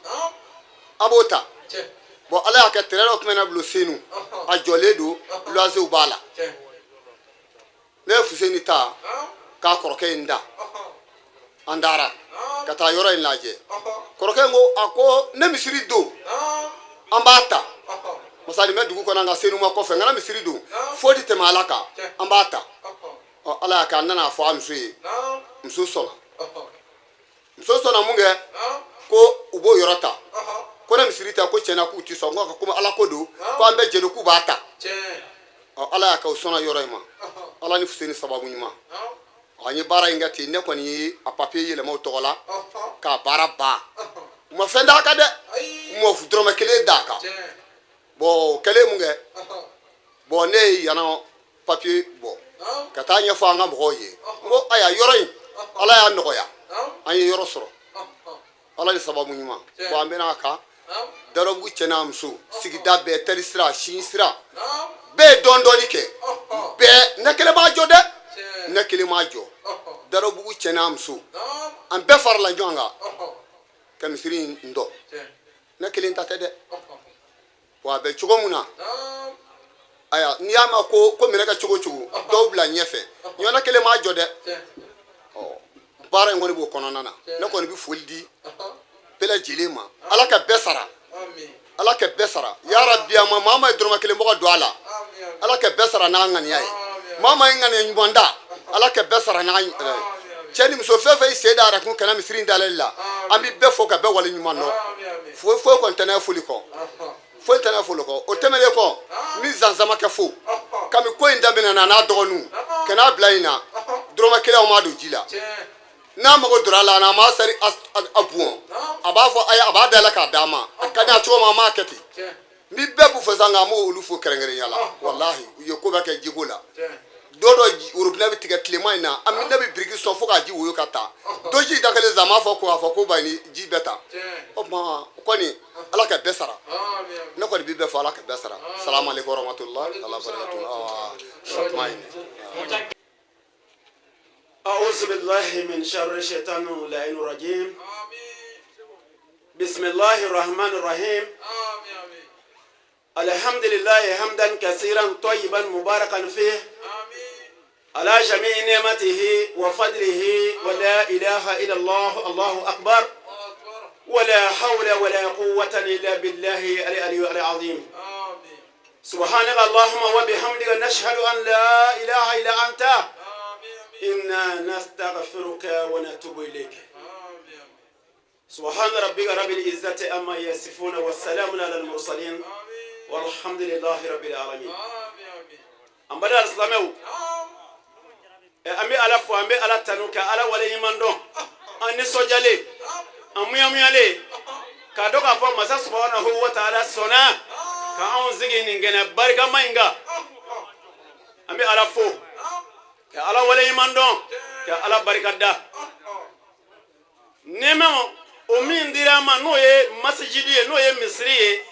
a b'o ta. Bɔn, Ala y'a kɛ, tɛrɛ dɔ tun bɛ ne bolo Senu, a jɔlen don, luwansew b'a la. Ne ye Fuseni ta k'a kɔrɔkɛ in da, an taara ka taa yɔrɔ in lajɛ. Kɔrɔkɛ in ko, a ko ne misiri don, an b'a ta. Masali bɛ dugu kɔnɔ, nka Senu ma kɔfɛ, n kana misiri don, foyi tɛ tɛmɛ Ala kan, an b'a ta. Ɔ, Ala y'a kɛ, an nana a fɔ a muso ye. Muso sɔnna, muso sɔnna. Mun kɛ ko u b'o yɔrɔ ta, ko ne misiri ta, ko tiɲɛna k'u ti sɔn. Ko komi Ala ko don, ko an bɛɛ jɛlen k'u b'a ta. Ɔ, Ala y'a kɛ, u sɔnna yɔrɔ in ma. Ala ni Fuseni sababu ɲuman, an ye baara in kɛ ten. Ne kɔni ye a papiye yɛlɛma o tɔgɔ la k'a baara ban. U ma fɛn d'a kan dɛ, u ma dɔrɔmɛ kelen d'a kan. Bɔn, o kɛlen mun kɛ, bɔn, ne ye yana papiye bɔ ka taa ɲɛfɔ an ka mɔgɔw ye. N ko ayiwa, yɔrɔ in, Ala y'a nɔgɔya, an ye yɔrɔ sɔrɔ, Ala ni sababu ɲuman. Bɔn, an bɛna a kan Darɔbugu, cɛ n'a muso, sigida bɛɛ, teri sira, sin sira bɛɛ ye dɔɔni dɔɔni kɛ bɛɛ. Ne kelen b'a jɔ dɛ, ne kelen m'a jɔ. Darɔbugu cɛ n'a muso, an bɛɛ farala ɲɔgɔn kan ka misiri in dɔ. Ne kelen ta tɛ dɛ. Wa a bɛ cogo min na, ayiwa, n'i y'a mɛn ko ko minɛ kɛ cogo o cogo, dɔw bila ɲɛfɛ. Ɲɔgɔnna kelen m'a jɔ dɛ. Ɔ, baara in kɔni b'o kɔnɔna na. Ne kɔni bɛ foli di bɛɛ lajɛlen ma. Ala ka bɛɛ sara, Ala ka bɛɛ sara yarabi. A ma maa ma ye dɔrɔmɛ kelen mɔgɔ don a la, Ala ka bɛɛ sara n'a ŋaniya ye. Maa ma ye ŋaniya ɲuman da, Ala ka bɛɛ sara n'a ye. Cɛ ni muso, fɛn fɛn i sen da yɛrɛ kun kɛnɛ misiri in dayɛlɛli la, an bɛ bɛɛ fo ka bɛɛ wale ɲuman dɔn. Foyi foyi kɔni tɛ ne foli kɔ, foyi tɛ ne foli kɔ. O tɛmɛnen kɔ, n bɛ zanzamakɛ fo. Kami ko in daminɛna n'a dɔgɔninw ka n'a bila in na, dɔrɔmɛ kelen aw m'a don ji la. N'a mago donna a la, n'a m'a sari a bɔn, a b'a fɔ ayi, a b'a dayɛlɛ k'a d'a ma. A ka di a cogo min, an b'a kɛ ten. N bɛ bɛɛ bu fo sa, nka an b'olu fo kɛrɛnkɛrɛnya la. Walahi, u ye ko bɛɛ kɛ jiko la. Don dɔ worobinɛ bɛ tigɛ tilema in na, an ne bɛ biriki sɔn fo k'a ji woyo ka taa dɔ ji da kelen sisan, an b'a fɔ ko k'a fɔ ko ba ni ji bɛɛ ta. O tuma o kɔni, Ala ka bɛɛ sara. Ne kɔni bɛ bɛɛ fo, Ala ka bɛɛ sara. Salamu aleykum warahmatulahi ala barakatu. Kuma in. أعوذ بالله من شر الشيطان اللعين الرجيم. بسم الله الرحمن الرحيم. الحمد لله حمدا كثيرا طيبا مباركا فيه على جميع نعمته وفضله، ولا إله إلا الله، الله أكبر، ولا حول ولا قوة إلا بالله العلي العظيم. سبحانك اللهم وبحمدك، نشهد أن لا إله إلا أنت، إنا نستغفرك ونتوب إليك. سبحان ربك رب العزة عما يصفون، والسلام على المرسلين، والحمد لله رب العالمين. An bada silamɛw, an bɛ Ala fo, an bɛ Ala tanu, ka Ala waleɲuman dɔn. An nisɔndiyalen, an muyamuyalen k'a dɔn k'a fɔ masa subhanahu wa ta'ala sɔnna ka anw sigi nin kɛnɛ barikama in kan. An bɛ Ala fo, ka Ala waleɲuman dɔn. Ka Ala barika da nɛɛma o min dira an ma, n'o ye masijidi ye, n'o ye misiri ye.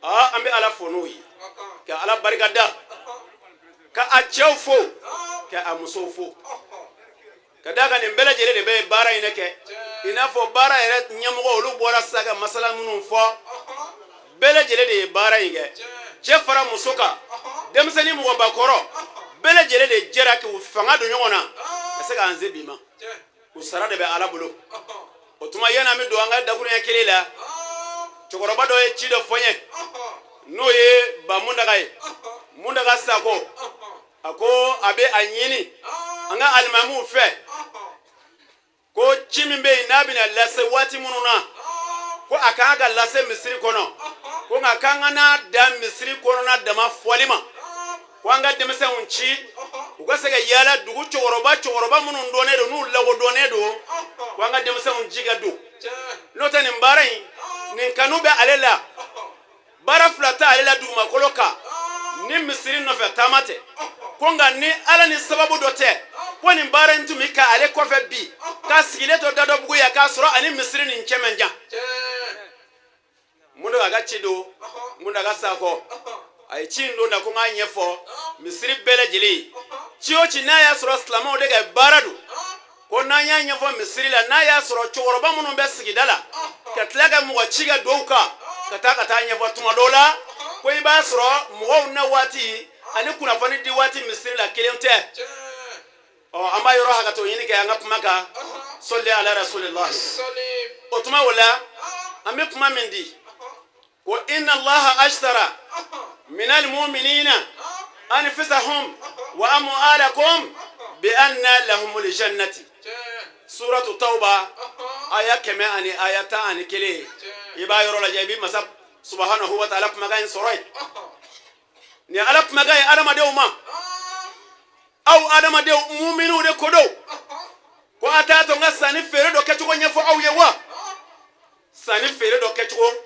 Aa, an bɛ Ala fo n'o ye, ka Ala barika da, ka a cɛw fo, ka a musow fo, ka d'a kan nin bɛɛ lajɛlen de bɛ baara in kɛ. I n'a fɔ baara yɛrɛ ɲɛmɔgɔ, olu bɔra sisan ka masala minnu fɔ, bɛɛ lajɛlen de ye baara in kɛ, cɛ fara muso kan, denmisɛnnin, mɔgɔbakɔrɔ, bɛɛ lajɛlen de jɛra k'u fanga don ɲɔgɔn na ka se k'an se bi ma. U sara de bɛ Ala bolo. O tuma, yanni an bɛ don an ka dakuruɲɛ kelen la, cɛkɔrɔba dɔ ye ci dɔ fɔ n ye, n'o ye Ba Mundaga ye, Mundaga Sako. A ko a bɛ a ɲini an ka alimamiw fɛ ko ci min bɛ yen, n'a bɛna lase waati minnu na, ko a kan ka lase misiri kɔnɔ, ko nka k'an ka n'a da misiri kɔnɔna dama fɔli ma, ko an ka denmisɛnw ci u ka se ka yaala dugu cɛkɔrɔba cɛkɔrɔba minnu dɔnnen don, n'u lakodɔnnen don, ko an ka denmisɛnw ci ka don. N'o tɛ, nin baara in, nin kanu bɛ ale la, baara fila tɛ ale la dugumakolo kan ni misiri nɔfɛ taama tɛ. Ko nka ni Ala ni sababu dɔ tɛ, ko nin baara in tun bɛ ka ale kɔfɛ bi k'a sigilen to Dadɔbugu yan, k'a sɔrɔ ani misiri nin cɛ man jan. Mundaga ka ci don, Mundaga Sakɔ, a ye ci in don na ko n k'a ɲɛfɔ misiri bɛɛ lajɛlen ye. Ci o ci, n'a y'a sɔrɔ silamɛw de ka baara don, ko n'an y'a ɲɛfɔ misiri la, n'a y'a sɔrɔ cɛkɔrɔba minnu bɛ sigida la, ka tila ka mɔgɔ ci ka don u kan ka taa ɲɛfɔ. Tuma dɔw la, ko i b'a sɔrɔ mɔgɔw na waati ani kunnafoni di waati misiri la kelen tɛ. Ɔ, an b'a yɔrɔ hakɛto ɲini kɛ an ka kuma kan. Sɔli ala rasulillahi. O tuma o la, an bɛ kuma min di ko inna Allaha ashtara minal mu'minina anfusahum wa amwalakum bi anna lahumul jannati. Suratu Tawba, aya 111. I b'a yɔrɔ lajɛ, i bɛ masa subhanahu wa ta'ala kumakan in sɔrɔ yen. Nin Ala kumakan ye adamadenw ma, aw adamadenw, muminiw de ko don, ko a t'a to n ka sanni feere dɔ kɛcogo ɲɛfɔ aw ye wa? Sanni feere dɔ kɛcogo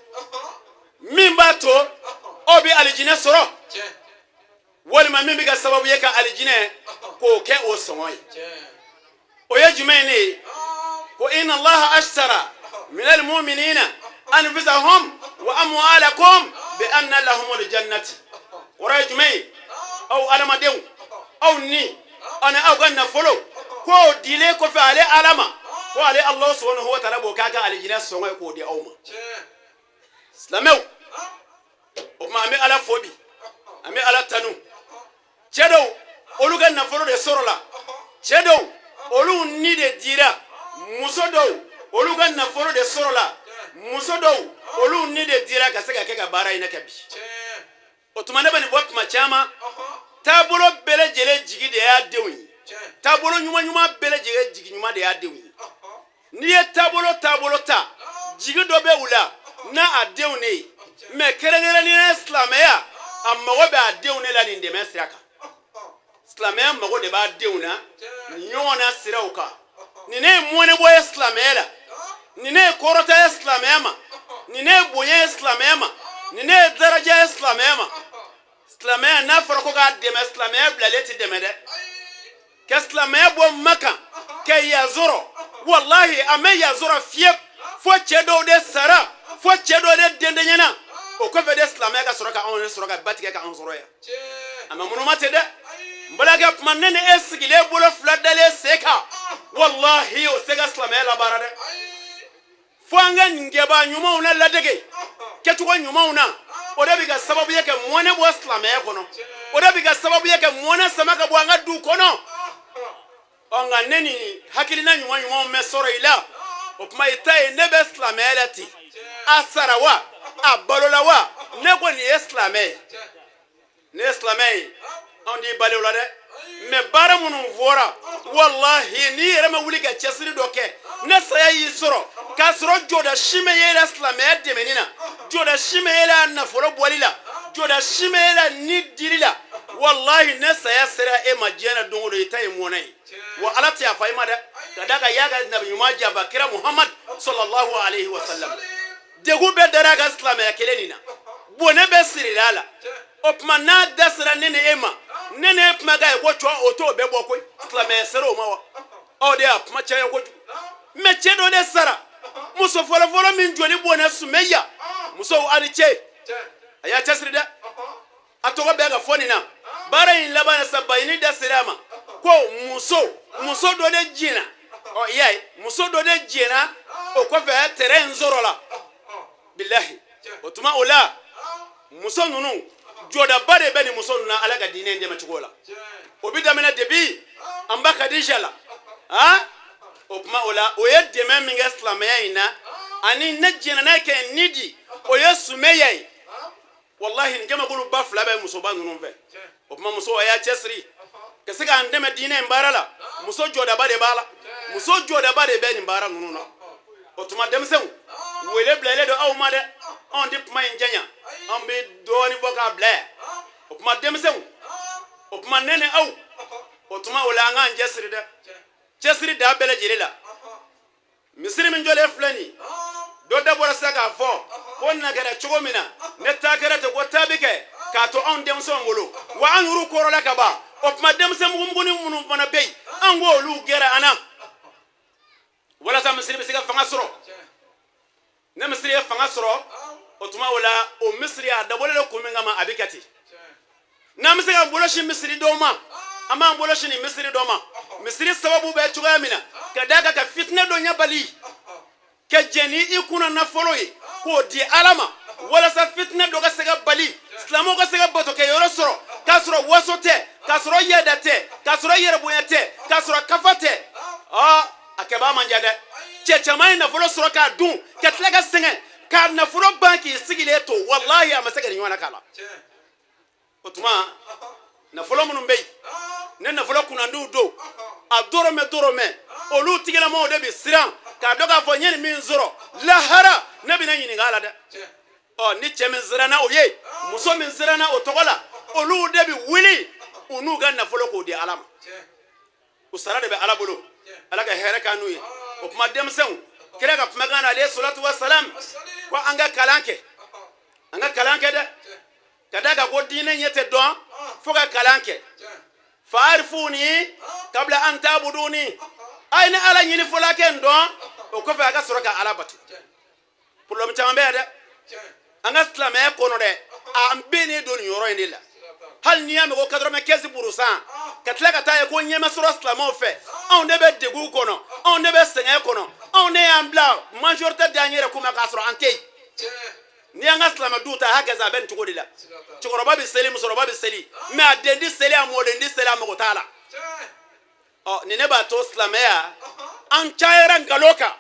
min b'a to aw bɛ alijinɛ sɔrɔ, walima min bɛ kɛ sababu ye ka alijinɛ k'o kɛ o sɔngɔ ye, o ye jumɛn ne ye? Ko inna Allaha ashtara minal mu'minina anfusahum wa amwalakum bi anna lahumul jannati. Kɔrɔ ye jumɛn ye? Aw adamadenw, aw ni ani aw ka nafolo, k'o dilen kɔfɛ ale Ala ma, ko ale Allah subhanahu wa ta'ala b'o k'a ka alijinɛ sɔngɔ ye k'o di aw ma. Silamɛw, o tuma an bɛ Ala fo bi, an bɛ Ala tanu. Cɛ dɔw, olu ka nafolo de sɔrɔla, cɛ dɔw, olu ni de dira, muso dɔw, olu ka nafolo de sɔrɔla, muso dɔw, olu ni de dira ka se ka kɛ ka baara in kɛ bi. O tuma, ne bɛ nin fɔ tuma caman, taabolo bɛɛ lajɛlen jigi de y'a denw ye, taabolo ɲuman ɲuman bɛɛ lajɛlen jigi ɲuman de y'a denw ye. N'i ye taabolo taabolo ta, jigi dɔ bɛ u la n'a a denw de ye. Mɛ kɛrɛnkɛrɛnnenya silamɛya, a mago bɛ a denw de la nin dɛmɛ sira kan. Silamɛya mago de b'a denw na nin ɲɔgɔn na siraw kan. Nin ne ye mɔnɛbɔ ye silamɛya la, nin ne ye kɔrɔta ye silamɛya ma, nin ne ye bonya ye silamɛya ma, nin ne ye daraja ye silamɛya ma. Silamɛya, n'a fɔra ko k'a dɛmɛ, silamɛya bilalen tɛ dɛmɛ dɛ. Ka silamɛya bɔ Makan ka yan sɔrɔ, walahi a ma yan sɔrɔ fiyewu fo cɛ dɔw de sara, fo cɛ dɔw de dendenyana. O kɔfɛ de silamɛya ka sɔrɔ ka anw de sɔrɔ ka ba tigɛ ka anw sɔrɔ yan. A ma munuma ten dɛ. N balakɛ, kuma ne ni e sigilen bolo fila dalen sen kan, walahi o se ka silamɛya labaara dɛ. Fo an ka nin kɛbaa ɲumanw na, ladege kɛcogo ɲumanw na, o de bɛ kɛ sababu ye ka mɔnɛ bɔ silamɛya kɔnɔ, o de bɛ kɛ sababu ye ka mɔnɛ sama ka bɔ an ka du kɔnɔ. Ɔ, nka ne ni hakilina ɲuman ɲumanw mɛ sɔrɔ i la, o tuma i ta ye ne bɛ silamɛya la ten, a sara wa, a balola wa, ne ko nin ye silamɛ ye. Ne ye silamɛ ye, anw t'i bali o la dɛ. Mɛ baara minnu fɔra, walahi n'i yɛrɛ ma wuli ka cɛsiri dɔ kɛ, ne saya y'i sɔrɔ k'a sɔrɔ jɔda si ma ye la silamɛya dɛmɛni na, jɔda si ma ye la nafolo bɔli la, jɔda si ma ye la ni dili la, walahi ne saya sera e ma diɲɛ na don o don, i ta ye mɔnɛ ye. Wa Ala tɛ yafa i ma dɛ, ka d'a kan i y'a ka nabi ɲuman janfa, kira Muhamad sallallahu alaihi wa sallam. Degun bɛɛ dara a ka silamɛya kelen nin na, bɔnɛ bɛɛ sirila a la. O tuma n'a da sera ne ni e ma, Ne ne ye kumakan ye ko cɔ o t'o bɛɛ bɔ koyi, silamɛya sera o ma wa? Aw de y'a kuma caya kojugu. Mɛ cɛ dɔ de sara, muso fɔlɔfɔlɔ min joli bɔnna, Sumeya. Musow, a ni ce, a y'a cɛsiri dɛ. A tɔgɔ bɛɛ ka fɔ nin na. Baara in laban na sa, Bayini da sera a ma ko muso dɔ de jɛnna. Ɔ, i y'a ye, muso dɔ de jɛnna, o kɔfɛ tɛrɛ in sɔrɔla. Bilahi, o tuma o la, muso ninnu jɔdaba de bɛ nin muso ninnu na Ala ka diinɛ in dɛmɛ cogo la. O bɛ daminɛ depuis an ba Kadija la. Han, o tuma o la, o ye dɛmɛ min kɛ silamɛya in na, ani ne jɛnna n'a ye kɛ ni di, o ye Sumeya ye. Walahi, nin jamakulu ba fila bɛ musoba ninnu fɛ. O tuma muso, a y'a cɛsiri ka se k'an dɛmɛ diinɛ in baara la. Muso jɔdaba de b'a la, muso jɔdaba de bɛ nin baara ninnu na. O tuma denmisɛnw, wele bilalen don aw ma dɛ. Anw tɛ kuma in janya, an bɛ dɔɔnin fɔ k'a bila yan. O tuma denmisɛnw, o tuma ne ni aw, o tuma o la, an k'an cɛsiri dɛ, cɛsiri da bɛɛ lajɛlen la. Misiri min jɔlen filɛ nin, dɔ da bɔra sisan k'a fɔ ko na kɛra cogo min na, ne ta kɛra ten, ko ta bɛ kɛ k'a to anw denmisɛnw bolo wa, an yɛrɛw kɔrɔla ka ban. O tuma denmisɛn mugumugunin minnu fana bɛ yen, an k'olu gɛrɛ an na walasa misiri bɛ se ka fanga sɔrɔ. Ne misiri ye fanga sɔrɔ, o tuma o la, o misiri a dabɔlen don kun min kama, a bɛ kɛ ten. N'an bɛ se k'an bolo sin misiri dɔw ma, an b'an bolo sin nin misiri dɔ ma. Misiri sababu bɛ cogoya min na, ka d'a kan ka fitinɛ dɔ ɲɛ bali, ka jɛn ni i kunna nafolo ye k'o di Ala ma, walasa fitinɛ dɔ ka se ka bali, silamɛw ka se ka bato kɛ yɔrɔ sɔrɔ, k'a sɔrɔ waso tɛ, k'a sɔrɔ yɛda tɛ, k'a sɔrɔ yɛrɛbonya tɛ, k'a sɔrɔ kafa tɛ. Ɔ, a kɛbaa man ca dɛ. Cɛ caman ye nafolo sɔrɔ k'a dun, ka tila ka sɛgɛn k'a nafolo ban k'i sigilen to. Walahi, a ma se ka nin ɲɔgɔnna k'a la. O tuma nafolo minnu bɛ yen, ne nafolo kunnandiw don, a dɔrɔmɛ dɔrɔmɛ, olu tigilamaw de bɛ siran k'a dɔn k'a fɔ n ye nin min sɔrɔ, lahara ne bɛna ɲininka a la dɛ. Ɔ, ni cɛ min siranna o ye, muso min siranna o tɔgɔ la, olu de bɛ wuli u n'u ka nafolo k'o di Ala ma. O sara de bɛ Ala bolo. Ala ka hɛrɛ k'an n'u ye. O tuma denmisɛnw, kira ka kumakan na, alayhi salatu wa salam, ko an ka kalan kɛ, an ka kalan kɛ dɛ, ka d'a kan ko diinɛ ɲɛ tɛ dɔn fo ka kalan kɛ. Faarifuni kabila an taabuduni, a ye ne Ala ɲini fɔlɔ kɛ n dɔn, o kɔfɛ a ka sɔrɔ ka Ala bato. Problème caman bɛ yan dɛ, an ka silamɛya kɔnɔ dɛ. An bɛnnen don nin yɔrɔ in de la. Hali n'i y'a mɛn ko 95 %, ka tila ka taa ye ko ɲɛ ma sɔrɔ silamɛw fɛ, anw de bɛ degun kɔnɔ, anw de bɛ sɛgɛn kɔnɔ, anw de y'an bila majorité d'an yɛrɛ kuma k'a sɔrɔ an tɛ yen. N'i y'an ka silamɛ duw ta hakɛ, a bɛ nin cogo de la. Cɛkɔrɔba bɛ seli, musokɔrɔba bɛ seli, mɛ a den tɛ seli, a mɔden tɛ seli, a mago t'a la. Ɔ, nin ne b'a to silamɛya an cayara nkalon kan.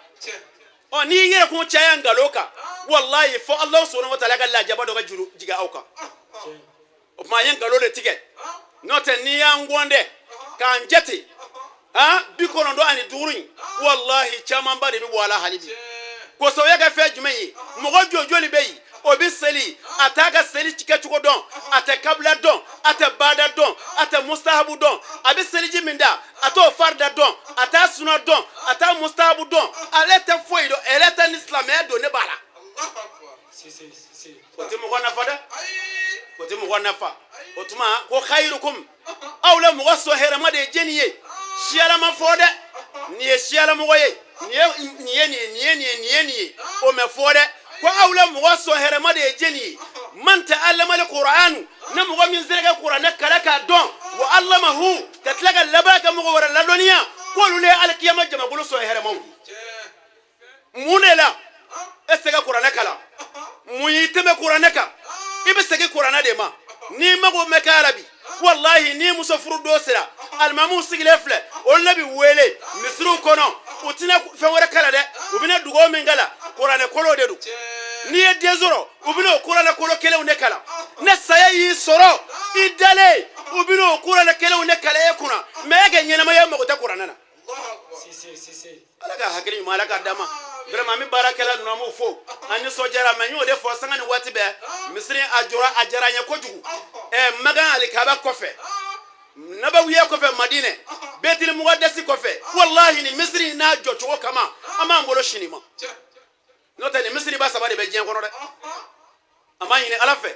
Ɔ, n'i yɛrɛ kun caya nkalon kan, walayi, fo Alahu subahana wa taala ka lajaba dɔ ka juru jigin aw kan. O tuma an ye nkalon de tigɛ. N'o tɛ, n'i y'an gɔndɛ k'an jate, han, 95 in, walahi, camanba de bɛ bɔ a la hali bi. K'o sababuya kɛ fɛn jumɛn ye? Mɔgɔ joli joli bɛ yen, o bɛ seli, a t'a ka seli kɛcogo dɔn, a tɛ kabila dɔn, a tɛ bada dɔn, a tɛ mustahabu dɔn. A bɛ seliji min da, a t'o farida dɔn, a t'a suna dɔn, a t'a mustahabu dɔn, ale tɛ foyi dɔn, ale tɛ ni silamɛya don ne b'a la. O tɛ mɔgɔ nafa dɛ, o tɛ mɔgɔ nafa. O tuma ko khairukum, aw la mɔgɔ sɔn hɛrɛma de ye jɛni ye? Siyalama fɔ dɛ, nin ye siyalamɔgɔ ye, nin ye nin ye, nin ye nin ye, nin ye nin ye, nin ye, o mɛ fɔ dɛ. Ko aw la mɔgɔ sɔn hɛrɛma de ye jɛni ye? Man ta'allama al-Qur'an, ne mɔgɔ min sera ka kuranɛ kalan k'a dɔn, wa allamahu, ka tila ka laban ka mɔgɔ wɛrɛ ladɔnniya, k'olu le ye alikiyama jamakulu sɔn hɛrɛmaw ye. Mun de la e tɛ se ka kuranɛ kalan? Mun y'i tɛmɛ kuranɛ kan? I bɛ segin kuranɛ de ma n'i mago mɛ k'a la bi. Walahi, n'i muso furu don sera, alimamuw sigilen filɛ, olu de bɛ wele misiriw kɔnɔ. U tɛna fɛn wɛrɛ kalan dɛ, u bɛna dugawu min kalan, kuranɛ kolo de don. N'i ye den sɔrɔ, u bɛna o kuranɛ kolo kelenw de kalan. Ne saya y'i sɔrɔ i dalen, u bɛna o kuranɛ kelenw de kalan e kunna. Mɛ e ka ɲɛnamaya mago tɛ kuranɛ na. Ala ka hakili ɲuman, Ala ka d'an ma. Vraiment, an bɛ baarakɛla ninnu, an b'u fo, an nisɔndiyara. Mɛ n y'o de fɔ sanga ni waati bɛɛ, misiri a jɔra, a diyara an ye kojugu. Makan alikaba kɔfɛ, nabawiya kɔfɛ, Madinɛ Betili Mugadasi kɔfɛ, walahi, ni misiri n'a jɔcogo kama, an b'an bolo sini ma. N'o tɛ, nin misiri ba saba de bɛ diɲɛ kɔnɔ dɛ. An b'a ɲini Ala fɛ,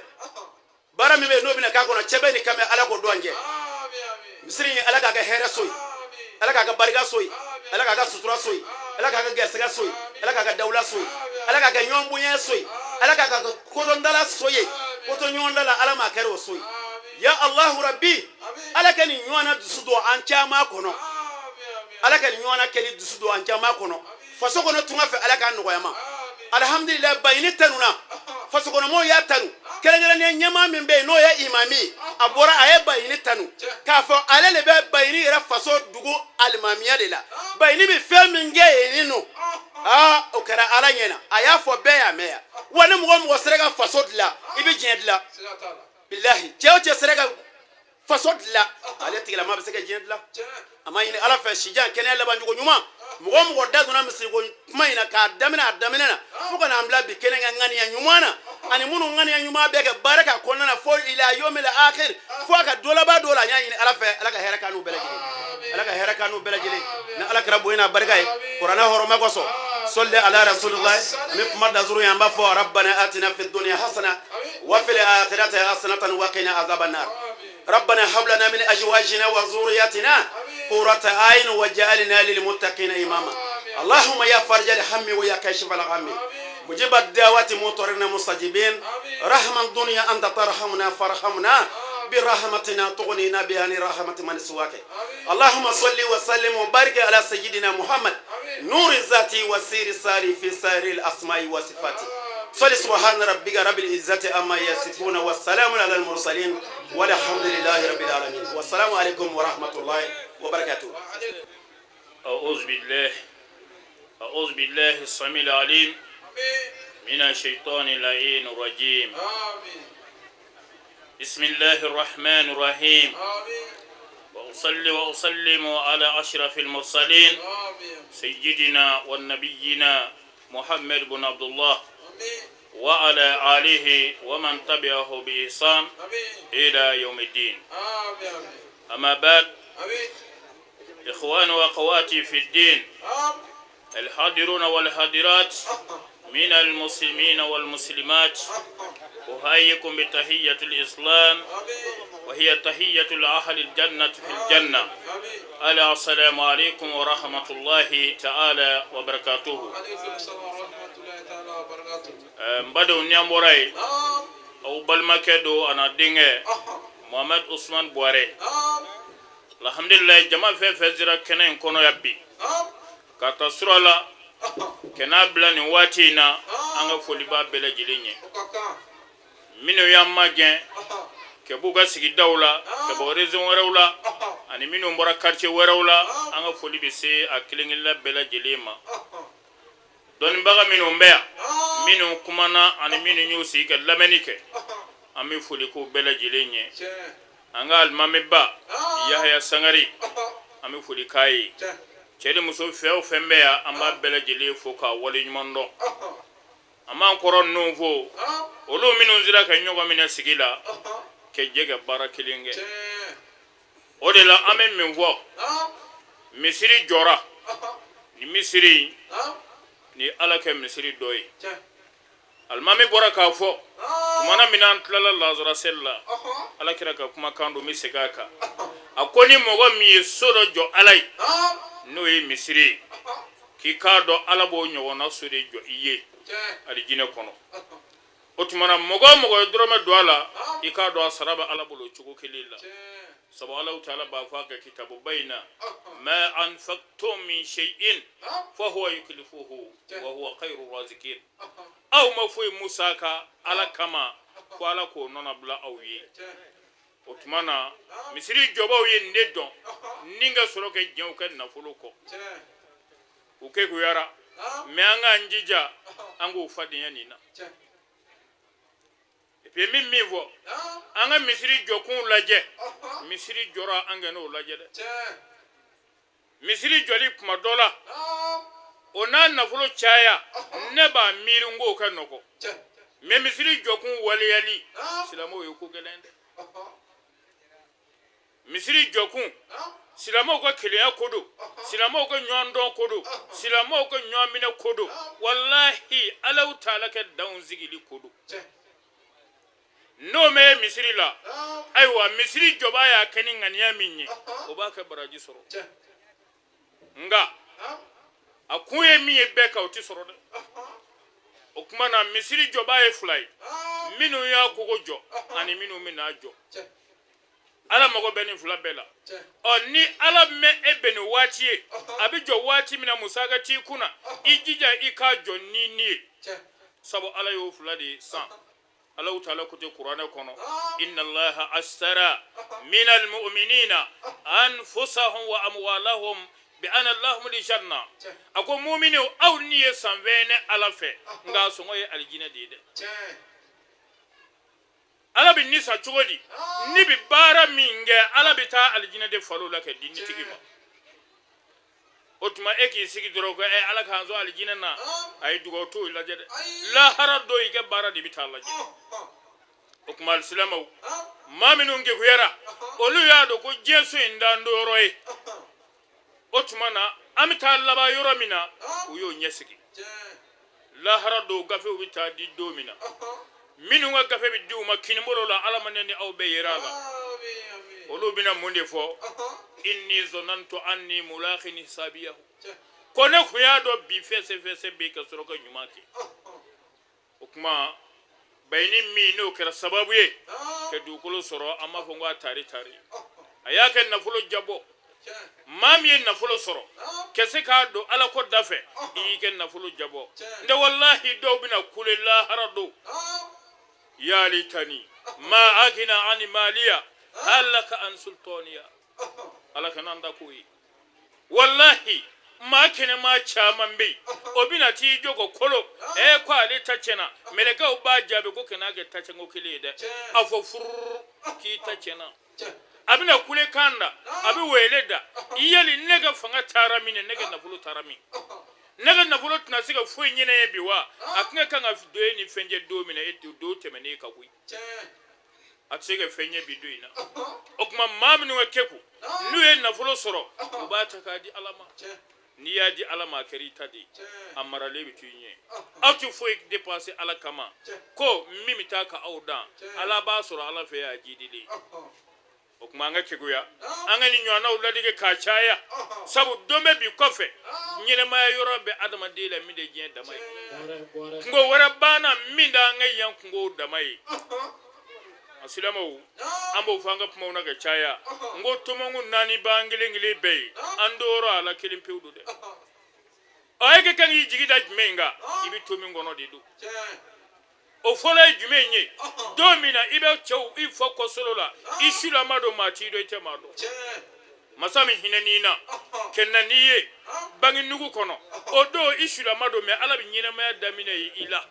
baara min bɛ yen n'o bɛna k'a kɔnɔ, cɛ bɛ nin kan mɛn, Ala k'o don an jɛ. Misiri in, Ala k'a kɛ hɛrɛ so ye, Ala k'a kɛ barika so ye, Ala k'a kɛ sutura so ye, Ala k'a kɛ gɛrɛsɛgɛ so ye, Ala k'a kɛ dawula so ye, Ala k'a kɛ ɲɔgɔn bonya so ye, Ala k'a kɛ kodɔndala so ye, kotoɲɔgɔndala, Ala m'a kɛra o so ye. Ya Alahu Rabi, Ala ka nin ɲɔgɔnna dusu don an caman kɔnɔ, Ala ka nin ɲɔgɔnna kɛli dusu don an caman kɔnɔ faso kɔnɔ, tunga fɛ, Ala k'a nɔgɔya ma. Alihamdulilayi, Bayini tanuna, fasokɔnɔmɔgɔw y'a tanu, kɛrɛnkɛrɛnnenya ɲɛmaa min bɛ yen n'o ye imami ye, a bɔra a ye Bayini tanu k'a fɔ ale de bɛ Bayini yɛrɛ faso dugu alimamiya de la. Bayini bɛ fɛn min kɛ yen nɔ, aa, o kɛra Ala ɲɛna, a y'a fɔ, bɛɛ y'a mɛn yan. Wa ni mɔgɔ mɔgɔ sera ka faso dilan, i bɛ diɲɛ dilan. Bilahi, cɛ o cɛ sera ka faso dilan, ale tigilama bɛ se ka diɲɛ dilan. A ma ɲini Ala fɛ sijan, kɛnɛya, labancogo ɲuman. Mɔgɔ o mɔgɔ da donna misiri ko kuma in na k'a daminɛ a daminɛ na fo ka n'an bila bi kɛnɛ kan ŋaniya ɲuman na, ani minnu ŋaniya ɲuman bɛ kɛ baara k'a kɔnɔna na fo ila yomil akhir, fo a ka dɔ laban dɔ la. An y'a ɲini Ala fɛ, Ala ka hɛrɛ k'an n'u bɛɛ lajɛlen, Ala ka hɛrɛ k'an n'u bɛɛ lajɛlen ni Ala kɛra bonya n'a barika ye kuranɛ hɔrɔma kosɔn. Sɔli ala rasulillah. An bɛ kuma dasuru ye, an b'a fɔ: rabbana atina fi dunya hasana wa fil akhirati hasanatan wa qina azaban nar. ربنا هب لنا من ازواجنا وذرياتنا قرة اعين وجعلنا للمتقين اماما. اللهم يا فرج الهم ويا كاشف الغم، مجيب الدعوات، مطرنا مستجيبين، رحم الدنيا، انت ترحمنا فارحمنا برحمتنا تغنينا بها عن رحمة من سواك. اللهم صل وسلم وبارك على سيدنا محمد، نور الذات وسير الساري في سائر الاسماء والصفات. صل. سبحان ربك رب العزة عما يصفون والسلام على المرسلين والحمد لله رب العالمين، والسلام عليكم ورحمة الله وبركاته. أعوذ بالله السميع العليم من الشيطان اللعين الرجيم. بسم الله الرحمن الرحيم، وأصلي وأسلم على أشرف المرسلين، سيدنا ونبينا محمد بن عبد الله وعلى آله ومن تبعه بإحسان إلى يوم الدين. أما بعد، إخوان وأخواتي في الدين، الحاضرون والحاضرات من المسلمين والمسلمات، أحييكم بتحية الإسلام، وهي تحية الأهل الجنة في الجنة. ألا السلام عليكم ورحمة الله تعالى وبركاته. N badenw, ni an bɔra yen, aw balimakɛ don a n'a denkɛ Mohamed Usman Buware. Alhamdulilayi, jama fɛn fɛn sera kɛnɛ in kɔnɔ yan bi ka ta sura la kɛnɛ bila nin waati in na, an ka foli b'a bɛɛ lajɛlen ye. Minnu y'an magɛn ka b'u ka sigidaw la, ka bɔ région wɛrɛw la, ani minnu bɔra quartier wɛrɛw la, an ka foli bɛ se a kelen kelenna bɛɛ lajɛlen ma. Dɔnnibaga minnu bɛ yan, minnu kumana ani minnu y'u sigi ka lamɛnni kɛ, an bɛ foli k'u bɛɛ lajɛlen ye. An ka alimamiba Yahaya Sangari, an bɛ foli k'a ye. Cɛ ni muso, fɛn o fɛn bɛ yan, an b'a bɛɛ lajɛlen fo k'a waleɲuman dɔn. An b'an kɔrɔ ninnu fo, olu minnu sera ka ɲɔgɔn minɛ sigi la ka jɛ ka baara kelen kɛ. O de la an bɛ min fɔ, misiri jɔra. Ni misiri in ni Ala kɛ misiri dɔ ye, alimami bɔra k'a fɔ tumana min an tilala lazara seli la, Ala kira ka kumakan don, n bɛ segin a kan. A ko ni mɔgɔ min ye so dɔ jɔ Ala ye, n'o ye misiri ye, k'i k'a dɔn Ala b'o ɲɔgɔnna so de jɔ i ye alijinɛ kɔnɔ. O tuma na, mɔgɔ o mɔgɔ ye dɔrɔmɛ don a la, i k'a dɔn a sara bɛ Ala bolo o cogo kelen la. Sabu Alahu taala b'a fɔ a ka kitabuba in na: ma anfaqtum min shay'in fa huwa yuklifuhu wa huwa khayru razikin. Aw ma foyi musaka Ala kama ko Ala k'o nɔnɔ bila aw ye. O tuma na, misiri jɔbaw ye nin de dɔn ni ka sɔrɔ ka jɛn u ka nafolo kɔ, u kekuyara. Mɛ an k'an jija, an k'u fadenya nin na. Et puis min fɔ, an ka misiri jɔkunw lajɛ. Misiri jɔra, an kɛ n'o lajɛ dɛ. Misiri jɔli kuma dɔ la, o n'a nafolo caya, ne b'a miiri n k'o ka nɔgɔ. Mɛ misiri jɔkun waleyali, silamɛw ye ko gɛlɛn dɛ. Misiri jɔkun, silamɛw ka kelenya ko don, silamɛw ka ɲɔgɔn dɔn ko don, silamɛw ka ɲɔgɔn minɛ ko don. Walahi, Alahu taala kɛ danw sigili ko don. N'o ma ye misiri la, ayiwa, misiri jɔbaa y'a kɛ ni ŋaniya min ye, o b'a kɛ baraji sɔrɔ. Nka a kun ye min ye bɛɛ kan, o tɛ sɔrɔ dɛ. O tuma na, misiri jɔbaa ye fila ye: minnu y'a kogo jɔ ani minnu bɛn'a jɔ. Ala mago bɛ nin fila bɛɛ la. Ɔ, ni Ala mɛ e bɛn ni waati ye, a bɛ jɔ waati min na, musaka t'i kunna, i jija i k'a jɔ ni ni ye, sabu Ala y'o fila de san. Alahu taala ko ten Kuranɛ kɔnɔ: inna Allaha ashtara min almu'minina anfusahum wa amwalahum bi anna lahum aljanna. A ko muminiw, aw ni ye sanfɛn ne Ala fɛ, nka a sɔngɔ ye alijinɛ de ye dɛ. Ala bɛ ni san cogo di? Ni bɛ baara min kɛ, Ala bɛ taa alijinɛ de falo la ka di nitigi ma. O tuma e k'i sigi dɔrɔn ko ɛ, Ala k'an sɔn alijinɛ na, a ye dugawu t'o lajɛ dɛ. Lahara don, i ka baara de bɛ taa lajɛ. O tuma, alisilamɛw, maa minnu kekuyara, olu y'a dɔn ko diɲɛ so in t'an donyɔrɔ ye. O tuma na, an bɛ taa laban yɔrɔ min na, u y'o ɲɛsigi. Lahara don, gafew bɛ taa di don min na, minnu ka gafe bɛ di u ma kinibolo la, Ala ma ne ni aw bɛɛ yera a la, olu bɛna mun de fɔ? Inni zonantu anni mulaqin hisabiyahu. Ko ne kun y'a dɔn bi fɛsɛ fɛsɛ bɛ ka sɔrɔ ka ɲuman kɛ. O tuma, Bayini min n'o kɛra sababu ye ka dugukolo sɔrɔ, an b'a fɔ ko a tari tari, a y'a kɛ nafolo jabɔ. Maa min ye nafolo sɔrɔ ka se k'a don Ala ko da fɛ, i y'i kɛ nafolo jabɔ. N tɛ, walahi, dɔw bɛna kule lahara don: ya litani ma agina ani maliya halaka an sultaniya. Ala kana an da k'o ye. Walahi, maa kɛnɛmaa caman bɛ yen, o bɛna t'i jɔ ko kolo ɛ, ko ale ta tiɲɛna. Mɛlɛkɛw b'a jaabi ko kana kɛ tacɛnko kelen ye dɛ, a fɔ fururu k'i ta tiɲɛna. A bɛna kulekan da, a bɛ wele da: yali ne ka fanga taara min, ne ka nafolo taara min? Ne ka nafolo tɛna se ka foyi ɲinɛ ye bi wa? A tun ka kan ka don e ni fɛn cɛ don min na, e don tɛmɛnen ka koyi, a tɛ se ka fɛn ɲɛ bi don in na. O tuma, maa minnu ka kɛku, n'u ye nafolo sɔrɔ, u b'a ta k'a di Ala ma. N'i y'a di Ala ma, a kɛra i ta de ye, a maralen bɛ to i ɲɛ. Aw tɛ foyi dépenser Ala kama ko min bɛ taa ka aw dan, Ala b'a sɔrɔ Ala fɛ y'a jidilen. O tuma, an ka keguya, an ka nin ɲɔgɔnnaw ladege k'a caya, sabu don bɛ bi kɔfɛ, ɲɛnɛmaya yɔrɔ bɛ adamaden la min de diɲɛ dama ye. Kunko wɛrɛ banna min da an ka yan kunko dama ye. A silamɛw, an b'o fɔ an ka kumaw na ka caya, n ko tomakun naani b'an kelen kelen bɛɛ ye, an donyɔrɔ a la kelen pewu don dɛ. Ɔ, e ka kan k'i jigi da jumɛn kan? I bɛ to min kɔnɔ de don. O fɔlɔ ye jumɛn ye? Don min na i bɛ cɛw i fa kɔsolo la, i sulama don, maa t'i dɔn, i tɛ maa dɔn. Masa min hinɛ n'i na ka na n'i ye bange nugu kɔnɔ, o don i sulama don, mɛ Ala bɛ ɲɛnamaya daminɛ i la.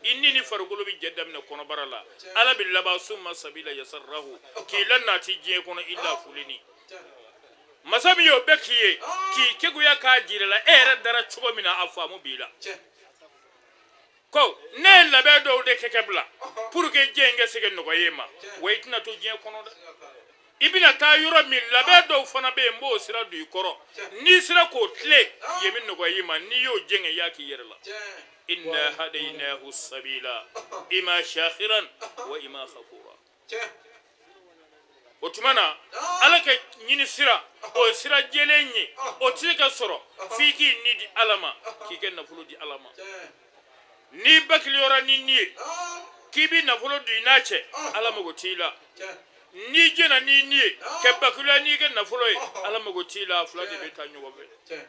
I ni ni farikolo bɛ jɛ daminɛ kɔnɔbara la. Ala bɛ laban summa sabila yasarahu k'i la nati diɲɛ kɔnɔ i lafulenni. Masa min y'o bɛɛ k'i ye, k'i keguya k'a jira la, e yɛrɛ dara cogo min na, a faamu b'i la ko ne ye labɛn dɔw de kɛ kɛ bila pour que diɲɛ in ka se ka nɔgɔya e ma. Wa i tɛna to diɲɛ kɔnɔ dɛ, i bɛna taa yɔrɔ min, labɛn dɔw fana bɛ yen, n b'o sira don i kɔrɔ. N'i sera k'o tile yen, bɛ nɔgɔya i ma. N'i y'o jɛngɛ, i y'a k'i yɛrɛ la. Inna hadaynahu sabila ima shakiran wa ima kafura. O tuma na, Ala ka ɲini sira, o ye sira jɛlen ye, o tɛ se ka sɔrɔ f'i k'i ni di Ala ma, k'i ka nafolo di Ala ma. N'i bakiliyɔrɔ ni ni ye k'i bɛ nafolo don i n'a cɛ, Ala mago t'i la. N'i jɛna n'i ni ye ka bakiliya n'i ka nafolo ye, Ala mago t'i la. A fila de bɛ taa ɲɔgɔn fɛ.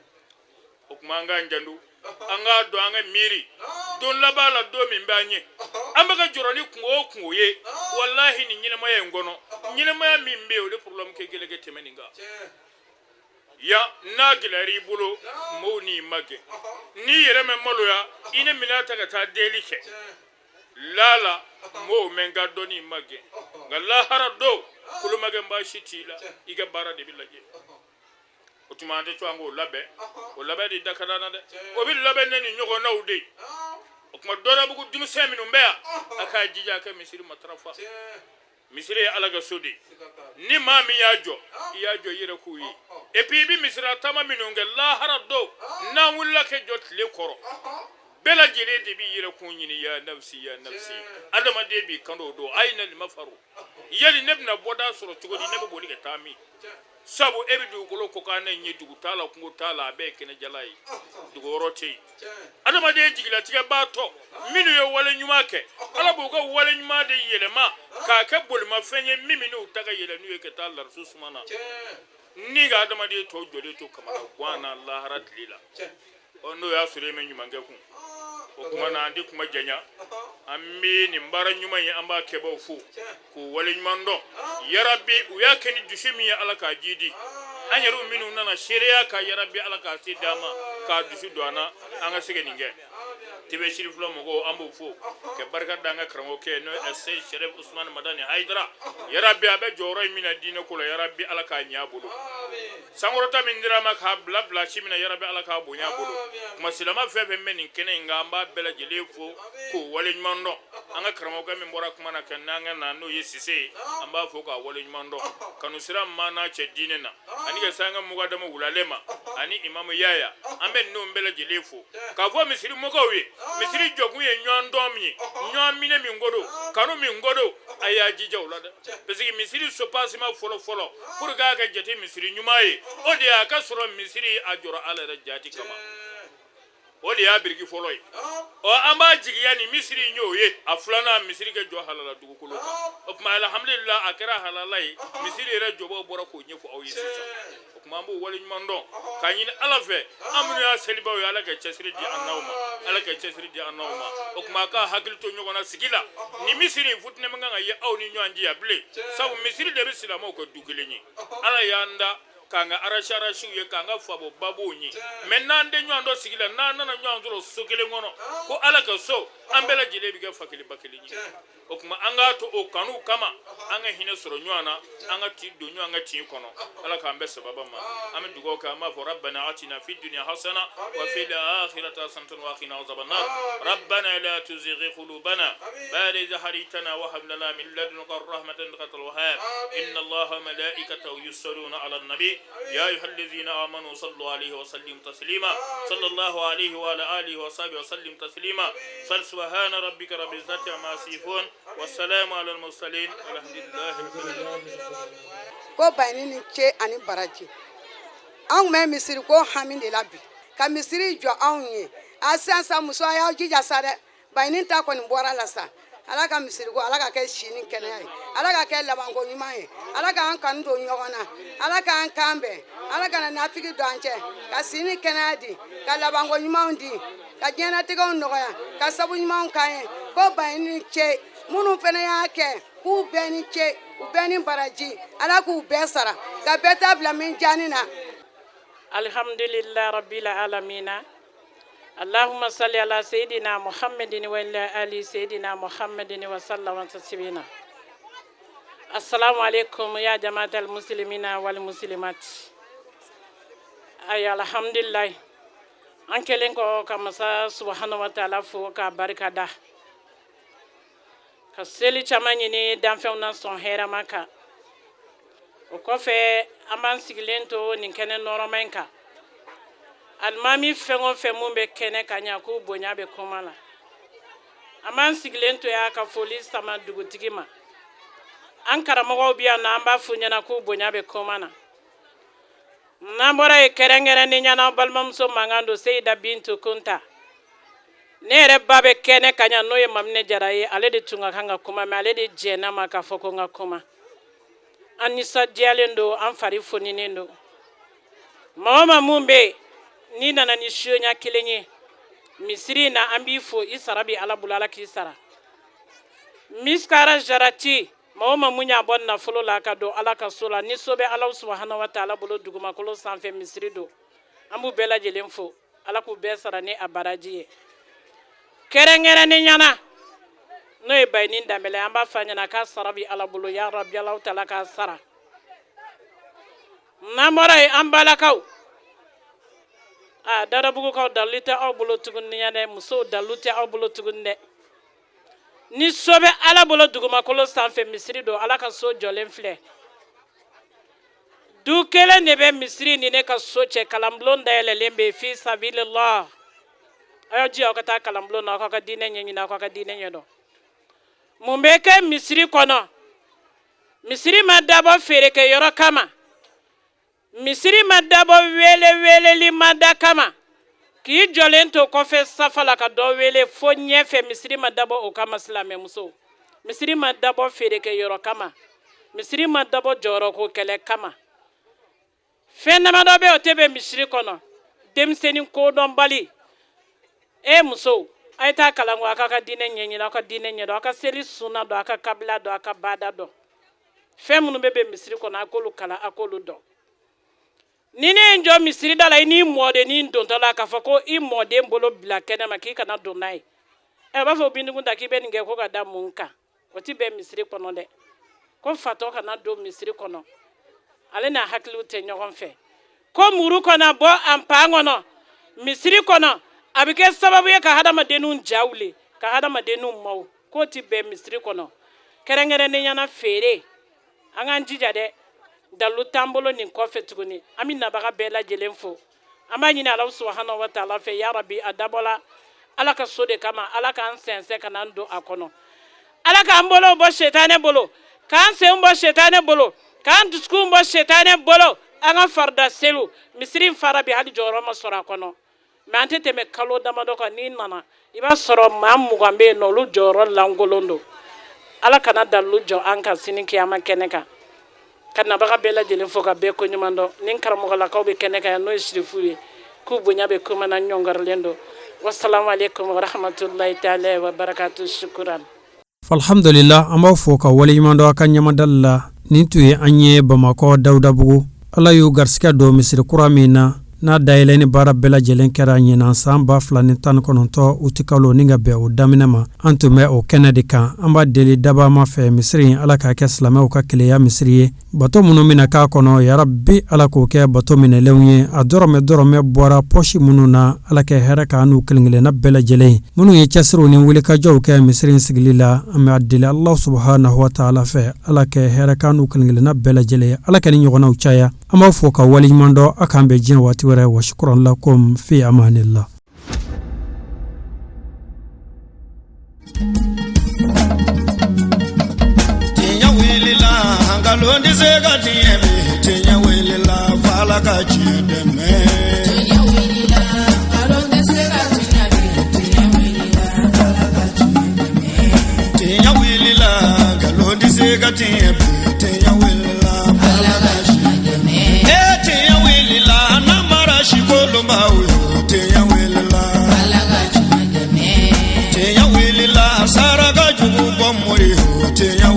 O tuma, an k'an janto, an k'a dɔn, an ka miiri don laban la, don min b'an ɲɛ. An bɛ ka jɔrɔ ni kungo o kungo ye, walahi, nin ɲɛnamaya in kɔnɔ, ɲɛnamaya min bɛ yen, o de problème kɛ gɛlɛn ka tɛmɛ nin kan. Ya n'a gɛlɛyara i bolo, mɔgɔw n'i ma gɛn, n'i yɛrɛ mɛ maloya, i ne minɛ ta ka taa deli kɛ lala, mɔgɔw mɛ n ka dɔnni ma gɛn. Nka lahara don, kolomakɛ baasi t'i la, i ka baara de bɛ lajɛ. O tuma, an tɛ to an k'o labɛn, o labɛn de da ka d'an na dɛ, o bɛ labɛn ne ni ɲɔgɔnnaw de ye. O tuma, Dɔrabugu denmisɛn minnu bɛ yan, a k'a jija a ka misiri matarafa. Misiri ye Ala ka so de ye. Ni maa min y'a jɔ, i y'a jɔ i yɛrɛ k'u ye. Et puis i bɛ misiri taama minnu kɛ, lahara don n'an wulila kɛ jɔ tile kɔrɔ. Bɛɛ lajɛlen de b'i yɛrɛ kun ɲini, ya nafsi, ya nafsi. Adamaden b'i kan o don, ayina limafaru, yali ne bɛna bɔda sɔrɔ cogo di? Ne bɛ boli ka taa min? Sabu e bɛ dugukolo kɔkan ne ye, dugu t'a la, kungo t'a la, a bɛɛ ye kɛnɛjala ye, dugu yɔrɔ tɛ yen. Adamaden jigilatigɛ b'a tɔ. Minnu ye wale ɲuman kɛ, Ala b'u ka wale ɲuman de yɛlɛma k'a kɛ bolimafɛn ye min n'u ta ka yɛlɛ n'u ye ka taa larisu suma na, ni ka adamaden tɔw jɔlen to kamana gan na lahara tile la. Ɔ, n'o y'a sɔrɔ e ma ɲuman kɛ kun, o tuma na an tɛ kuma janya. An bɛ nin baara ɲuman ye, an b'a kɛbaw fo k'u wale ɲuman dɔn. Yarabi, u y'a kɛ ni dusu min ye, Ala k'a jidi. An yɛrɛw minnu nana seereya ka, yarabi, Ala k'a se d'an ma, k'a dusu don an na, an ka se ka nin kɛ. Tebe Sirifila mɔgɔw, an b'o fo ka barika da an ka karamɔgɔkɛ, n'o ye Seyid Sherif Usman Madani Hayidara. Yarabi, a bɛ jɔyɔrɔ in min na diinɛ ko la, yarabi, Ala k'a ɲɛ a bolo. Sankɔrɔta min dira a ma k'a bila bilasi min na, yarabi, Ala k'a bonya a bolo. Kuma silama fɛn fɛn bɛ nin kɛnɛ in kan, an b'a bɛɛ lajɛlen fo k'o wale ɲuman dɔn. An ka karamɔgɔkɛ min bɔra kuma na ka n'an ka na, n'o ye Sise ye, an b'a fo k'a wale ɲuman dɔn. Kanu sira min n'a cɛ diinɛ na, ani ka se an ka mugadamu wulalen ma, ani imamu Yaya, an bɛ ninnu bɛɛ lajɛlen fo k'a fɔ misiri mɔgɔw ye, misiri jɔkun ye ɲɔgɔn dɔn min ye, ɲɔgɔn minɛ min ko don, kanu min ko don, a y'a jija o la dɛ, parce que misiri soubassement fɔlɔ fɔlɔ pour que a ka jate misiri ɲuman ye, o de y'a ka sɔrɔ misiri a jɔra Ala yɛrɛ jati kama, o de y'a biriki fɔlɔ ye. Ɔ, an b'a jigiya ni misiri in y'o ye. A filanan, misiri kɛ jɔ halala dugukolo kan. O tuma, alhamdulillah, a kɛra halala ye. Misiri yɛrɛ jɔbaw bɔra k'o ɲɛfɔ aw ye sisan. O tuma, an b'o wale ɲuman dɔn k'a ɲini Ala fɛ. An minnu y'a selibaw ye, Ala ka cɛsiri di an n'aw ma, Ala ka cɛsiri di an n'aw ma. O tuma, a ka hakili to ɲɔgɔn na sigi la. Ni misiri in futinɛ man kan ka ye aw ni ɲɔgɔn cɛ yan bilen, sabu misiri de bɛ silamɛw kɛ du kelen ye. Ala y'an da k'an ka arasi arasiw ye, k'an ka fabo babow ye, mais n'an tɛ ɲɔgɔn dɔn sigi la, n'an nana ɲɔgɔn sɔrɔ so kelen kɔnɔ ko Ala ka so, an bɛɛ lajɛlen bɛ kɛ fa kelen ba kelen ye. O tuma, an k'a to o kanu kama, an ka hinɛ sɔrɔ ɲɔgɔn na, an ka tin don ɲɔgɔn ka tin kɔnɔ. Ala k'an bɛɛ sababa ma. An bɛ dugawu kɛ, an b'a fɔ: rabbana atina fi dunya hasana wa fil akhirati hasanatan wa qina azaban nar. Rabbana la tuzigh qulubana ba'da idh hadaytana wa hab lana min ladunka rahmatan innaka antal wahhab. Inna Allaha wa malaikatahu yusalluna ala nabi ya ayyuhallazina amanu sallu alayhi wa sallimu taslima. Sallallahu alayhi wa ala alihi wa sahbihi wa sallim taslima. Sal subhana rabbika rabbil izzati amma yasifun wa salamu ala al mursalin, walhamdulillahi rabbil alamin. Ko Bayini ni ce ani baraji. Anw bɛ misiri ko hami de la bi, ka misiri jɔ anw ye. A sisan sa, muso, a y'aw jija sa dɛ. Bayini ta kɔni bɔra la sa. Ala ka misiri ko, Ala ka kɛ si ni kɛnɛya ye, Ala ka kɛ labanko ɲuman ye, Ala k'an kanu don ɲɔgɔn na, Ala k'an kan bɛn, Ala kana nafigi don an cɛ, ka si ni kɛnɛya di, ka labanko ɲumanw di, ka diɲɛnatigɛw nɔgɔya, ka sabu ɲumanw k'an ye. Ko Bayini ni ce. Minnu fana y'a kɛ, k'u bɛɛ ni ce, u bɛɛ ni baraji, Ala k'u bɛɛ sara, ka bɛɛ ta bila min jani na. Alhamdulillah rabbil alamina. Allahumma salli ala sayyidina Muhammadin wa ala ali sayyidina Muhammadin wa sallama taslima. Assalamu alaikum ya jama'at al muslimina wal muslimat. Ay, alhamdulillah. An kɛlen kɔ ka masa subhanahu wa ta'ala fo k'a barika da, ka seli caman ɲini danfɛnw na sɔn hɛrɛma kan. O kɔfɛ, an b'an sigilen to nin kɛnɛ nɔrɔma in kan. Alimami fɛn o fɛn mun bɛ kɛnɛ ka ɲa, k'u bonya bɛ kuma la. An b'an sigilen to yan ka foli sama dugutigi ma. An karamɔgɔw bɛ yan nɔ, an b'a f'u ɲɛna k'u bonya bɛ kuma na. N'an bɔra yen, kɛrɛnkɛrɛnnenya na, balimamuso mankan don, Seyida Bintu Kunta. Ne yɛrɛ ba bɛ kɛnɛ ka ɲa, n'o ye Maminɛ Jara ye. Ale de tun ka kan ka kuma, mais ale de jɛnna ma k'a fɔ ko n ka kuma. An nisɔndiyalen don, an fari foninen don. Maa o maa mun bɛ yen n'i nana ni siyonya kelen ye misiri in na, an b'i fo, i sara bɛ Ala bolo, Ala k'i sara. Miskara jarati, maa o maa mun y'a bɔ nafolo la ka don Ala ka so la, ni so bɛ Ala subahana wa taala bolo dugumakolo sanfɛ, misiri don, an b'u bɛɛ lajɛlen fo. Ala k'u bɛɛ sara ni a baraji ye. Kɛrɛnkɛrɛnnenya na, n'o ye Bayini Danbɛlɛ, an b'a fɔ a ɲɛna k'a sara bɛ Ala bolo, ya rabi, Ala taala k'a sara. N'an bɔra yen, an balakaw, a Dadabugukaw, dalu tɛ aw bolo tuguni dɛ. Musow, dalu tɛ aw bolo tuguni dɛ. Ni so bɛ Ala bolo dugumakolo sanfɛ, misiri don. Ala ka so jɔlen filɛ. Du kelen de bɛ misiri ni ne ka so cɛ. Kalanbulon dayɛlɛlen bɛ fi sabilillah. A y'aw jija aw ka taa kalanbulon na, aw ka diinɛ ɲɛɲini, aw ka diinɛ ɲɛdɔn. Mun bɛ kɛ misiri kɔnɔ? Misiri ma dabɔ feerekɛyɔrɔ kama, misiri ma dabɔ wele weleli ma da kama k'i jɔlen to kɔfɛ safa la ka dɔ wele fo ɲɛfɛ. Misiri ma dabɔ o kama. Silamɛmuso, misiri ma dabɔ feerekɛyɔrɔ kama, misiri ma dabɔ jɔyɔrɔko kɛlɛ kama. Fɛn damadɔ bɛ, o tɛ bɛn misiri kɔnɔ. Denmisɛnnin kodɔnbali, e musow, a ye taa kalan ko, a k'a ka diinɛ ɲɛɲini, aw ka diinɛ ɲɛdɔn, aw ka seli sunna dɔn, aw ka kabila dɔn, aw ka bada dɔn. Fɛn minnu bɛ bɛn misiri kɔnɔ, a k'olu kalan, a k'olu dɔn. Ni ne ye n jɔ misiri da la, i n'i mɔdennin dontɔ la, k'a fɔ ko i mɔden bolo bila kɛnɛ ma k'i kana don n'a ye, ɛ, o b'a fɔ bindugun ta k'i bɛ nin kɛ ko ka da mun kan? O ti bɛn misiri kɔnɔ dɛ. Ko fatɔ kana don misiri kɔnɔ, ale n'a hakiliw tɛ ɲɔgɔn fɛ. Ko muru kana bɔ an pan kɔnɔ misiri kɔnɔ, a bɛ kɛ sababu ye ka hadamadenninw ja wuli, ka hadamadenninw maaw. K'o ti bɛn misiri kɔnɔ. Kɛrɛnkɛrɛnnenya na, feere, an k'an jija dɛ. Dalu t'an bolo nin kɔfɛ tuguni. An bɛ nabaga bɛɛ lajɛlen fo. An b'a ɲini Ala subahana wa taala fɛ, ya rabi, a dabɔla Ala ka so de kama, Ala k'an sɛnsɛn ka n'an don a kɔnɔ. Ala k'an bolo bɔ setanɛ bolo, k'an sen bɔ setanɛ bolo, k'an dusukun bɔ setanɛ bolo. An ka farida seliw, misiri in fara bi, hali jɔyɔrɔ ma sɔrɔ a kɔnɔ. Mɛ an tɛ tɛmɛ kalo damadɔ kan, n'i nana i b'a sɔrɔ maa 20 bɛ yen nɔ, olu jɔyɔrɔ lankolon don. Ala kana dalilu jɔ an kan sini kiyama kɛnɛ kan. Ka nabaga bɛɛ lajɛlen fo, ka bɛɛ koɲuman dɔn. Ni karamɔgɔlakaw bɛ kɛnɛ kan yan, n'o ye sirifu ye, k'u bonya bɛ kuma na, ɲɔngɔrɔlen don. Wasalamu aleykum warahmatulahi taala wa barakatu, sukuran. Alhamdulillah, an b'aw fo ka waleɲuman dɔn a ka ɲamadali la. Nin tun ye an ye Bamakɔ Dawudabugu. Ala y'u garisigɛ don misiri kura min na, n'a dayɛlɛ ni baara bɛɛ lajɛlen kɛra ɲinan san 2019 utikalo ni ka bɛn o daminɛ ma, an tun bɛ o kɛnɛ de kan. An b'a deli dabama fɛ, misiri in, Ala k'a kɛ silamɛw ka kelenya misiri ye. Bato minnu bɛna k'a kɔnɔ, yarabi Ala k'o kɛ bato minɛlenw ye. A dɔrɔmɛ dɔrɔmɛ bɔra pɔsi minnu na, Ala kɛ hɛrɛ k'an n'u kelenkelenna bɛɛ lajɛlen ye. Minnu ye cɛsiriw ni wulikajɔw kɛ misiri in sigili la, an b'a deli Alahu subahanahu wa taala fɛ, Ala kɛ hɛrɛ k'an n'u kelenkelenna bɛɛ lajɛlen ye. Ala ka nin ɲɔgɔnnaw caya. An b'aw fo ka waleɲuman dɔn. A k'an bɛn diɲɛ waati wɛrɛ. Wa shukran lakum, fi amanillah. Tiɲɛ wulila, nkalon tɛ se ka tiɲɛ bi. Tiɲɛ wulila, f'Ala ka tiɲɛ dɛmɛ. Tiɲɛ wulila, nkalon tɛ se ka tiɲɛ bi. Tiɲɛ wulila, f'Ala ka tiɲɛ dɛmɛ. Tiɲɛ wulila, nkalon tɛ se ka tiɲɛ bi. Tiɲɛ wulila, f'Ala ka tiɲɛ dɛmɛ. Ee, tiɲɛ wulila, namara si kolonbaw yo. Tiɲɛ wulila, Ala ka tiɲɛ dɛmɛ. Tiɲɛ wulila, saraka jugu bɔ mori yo. Tiɲɛ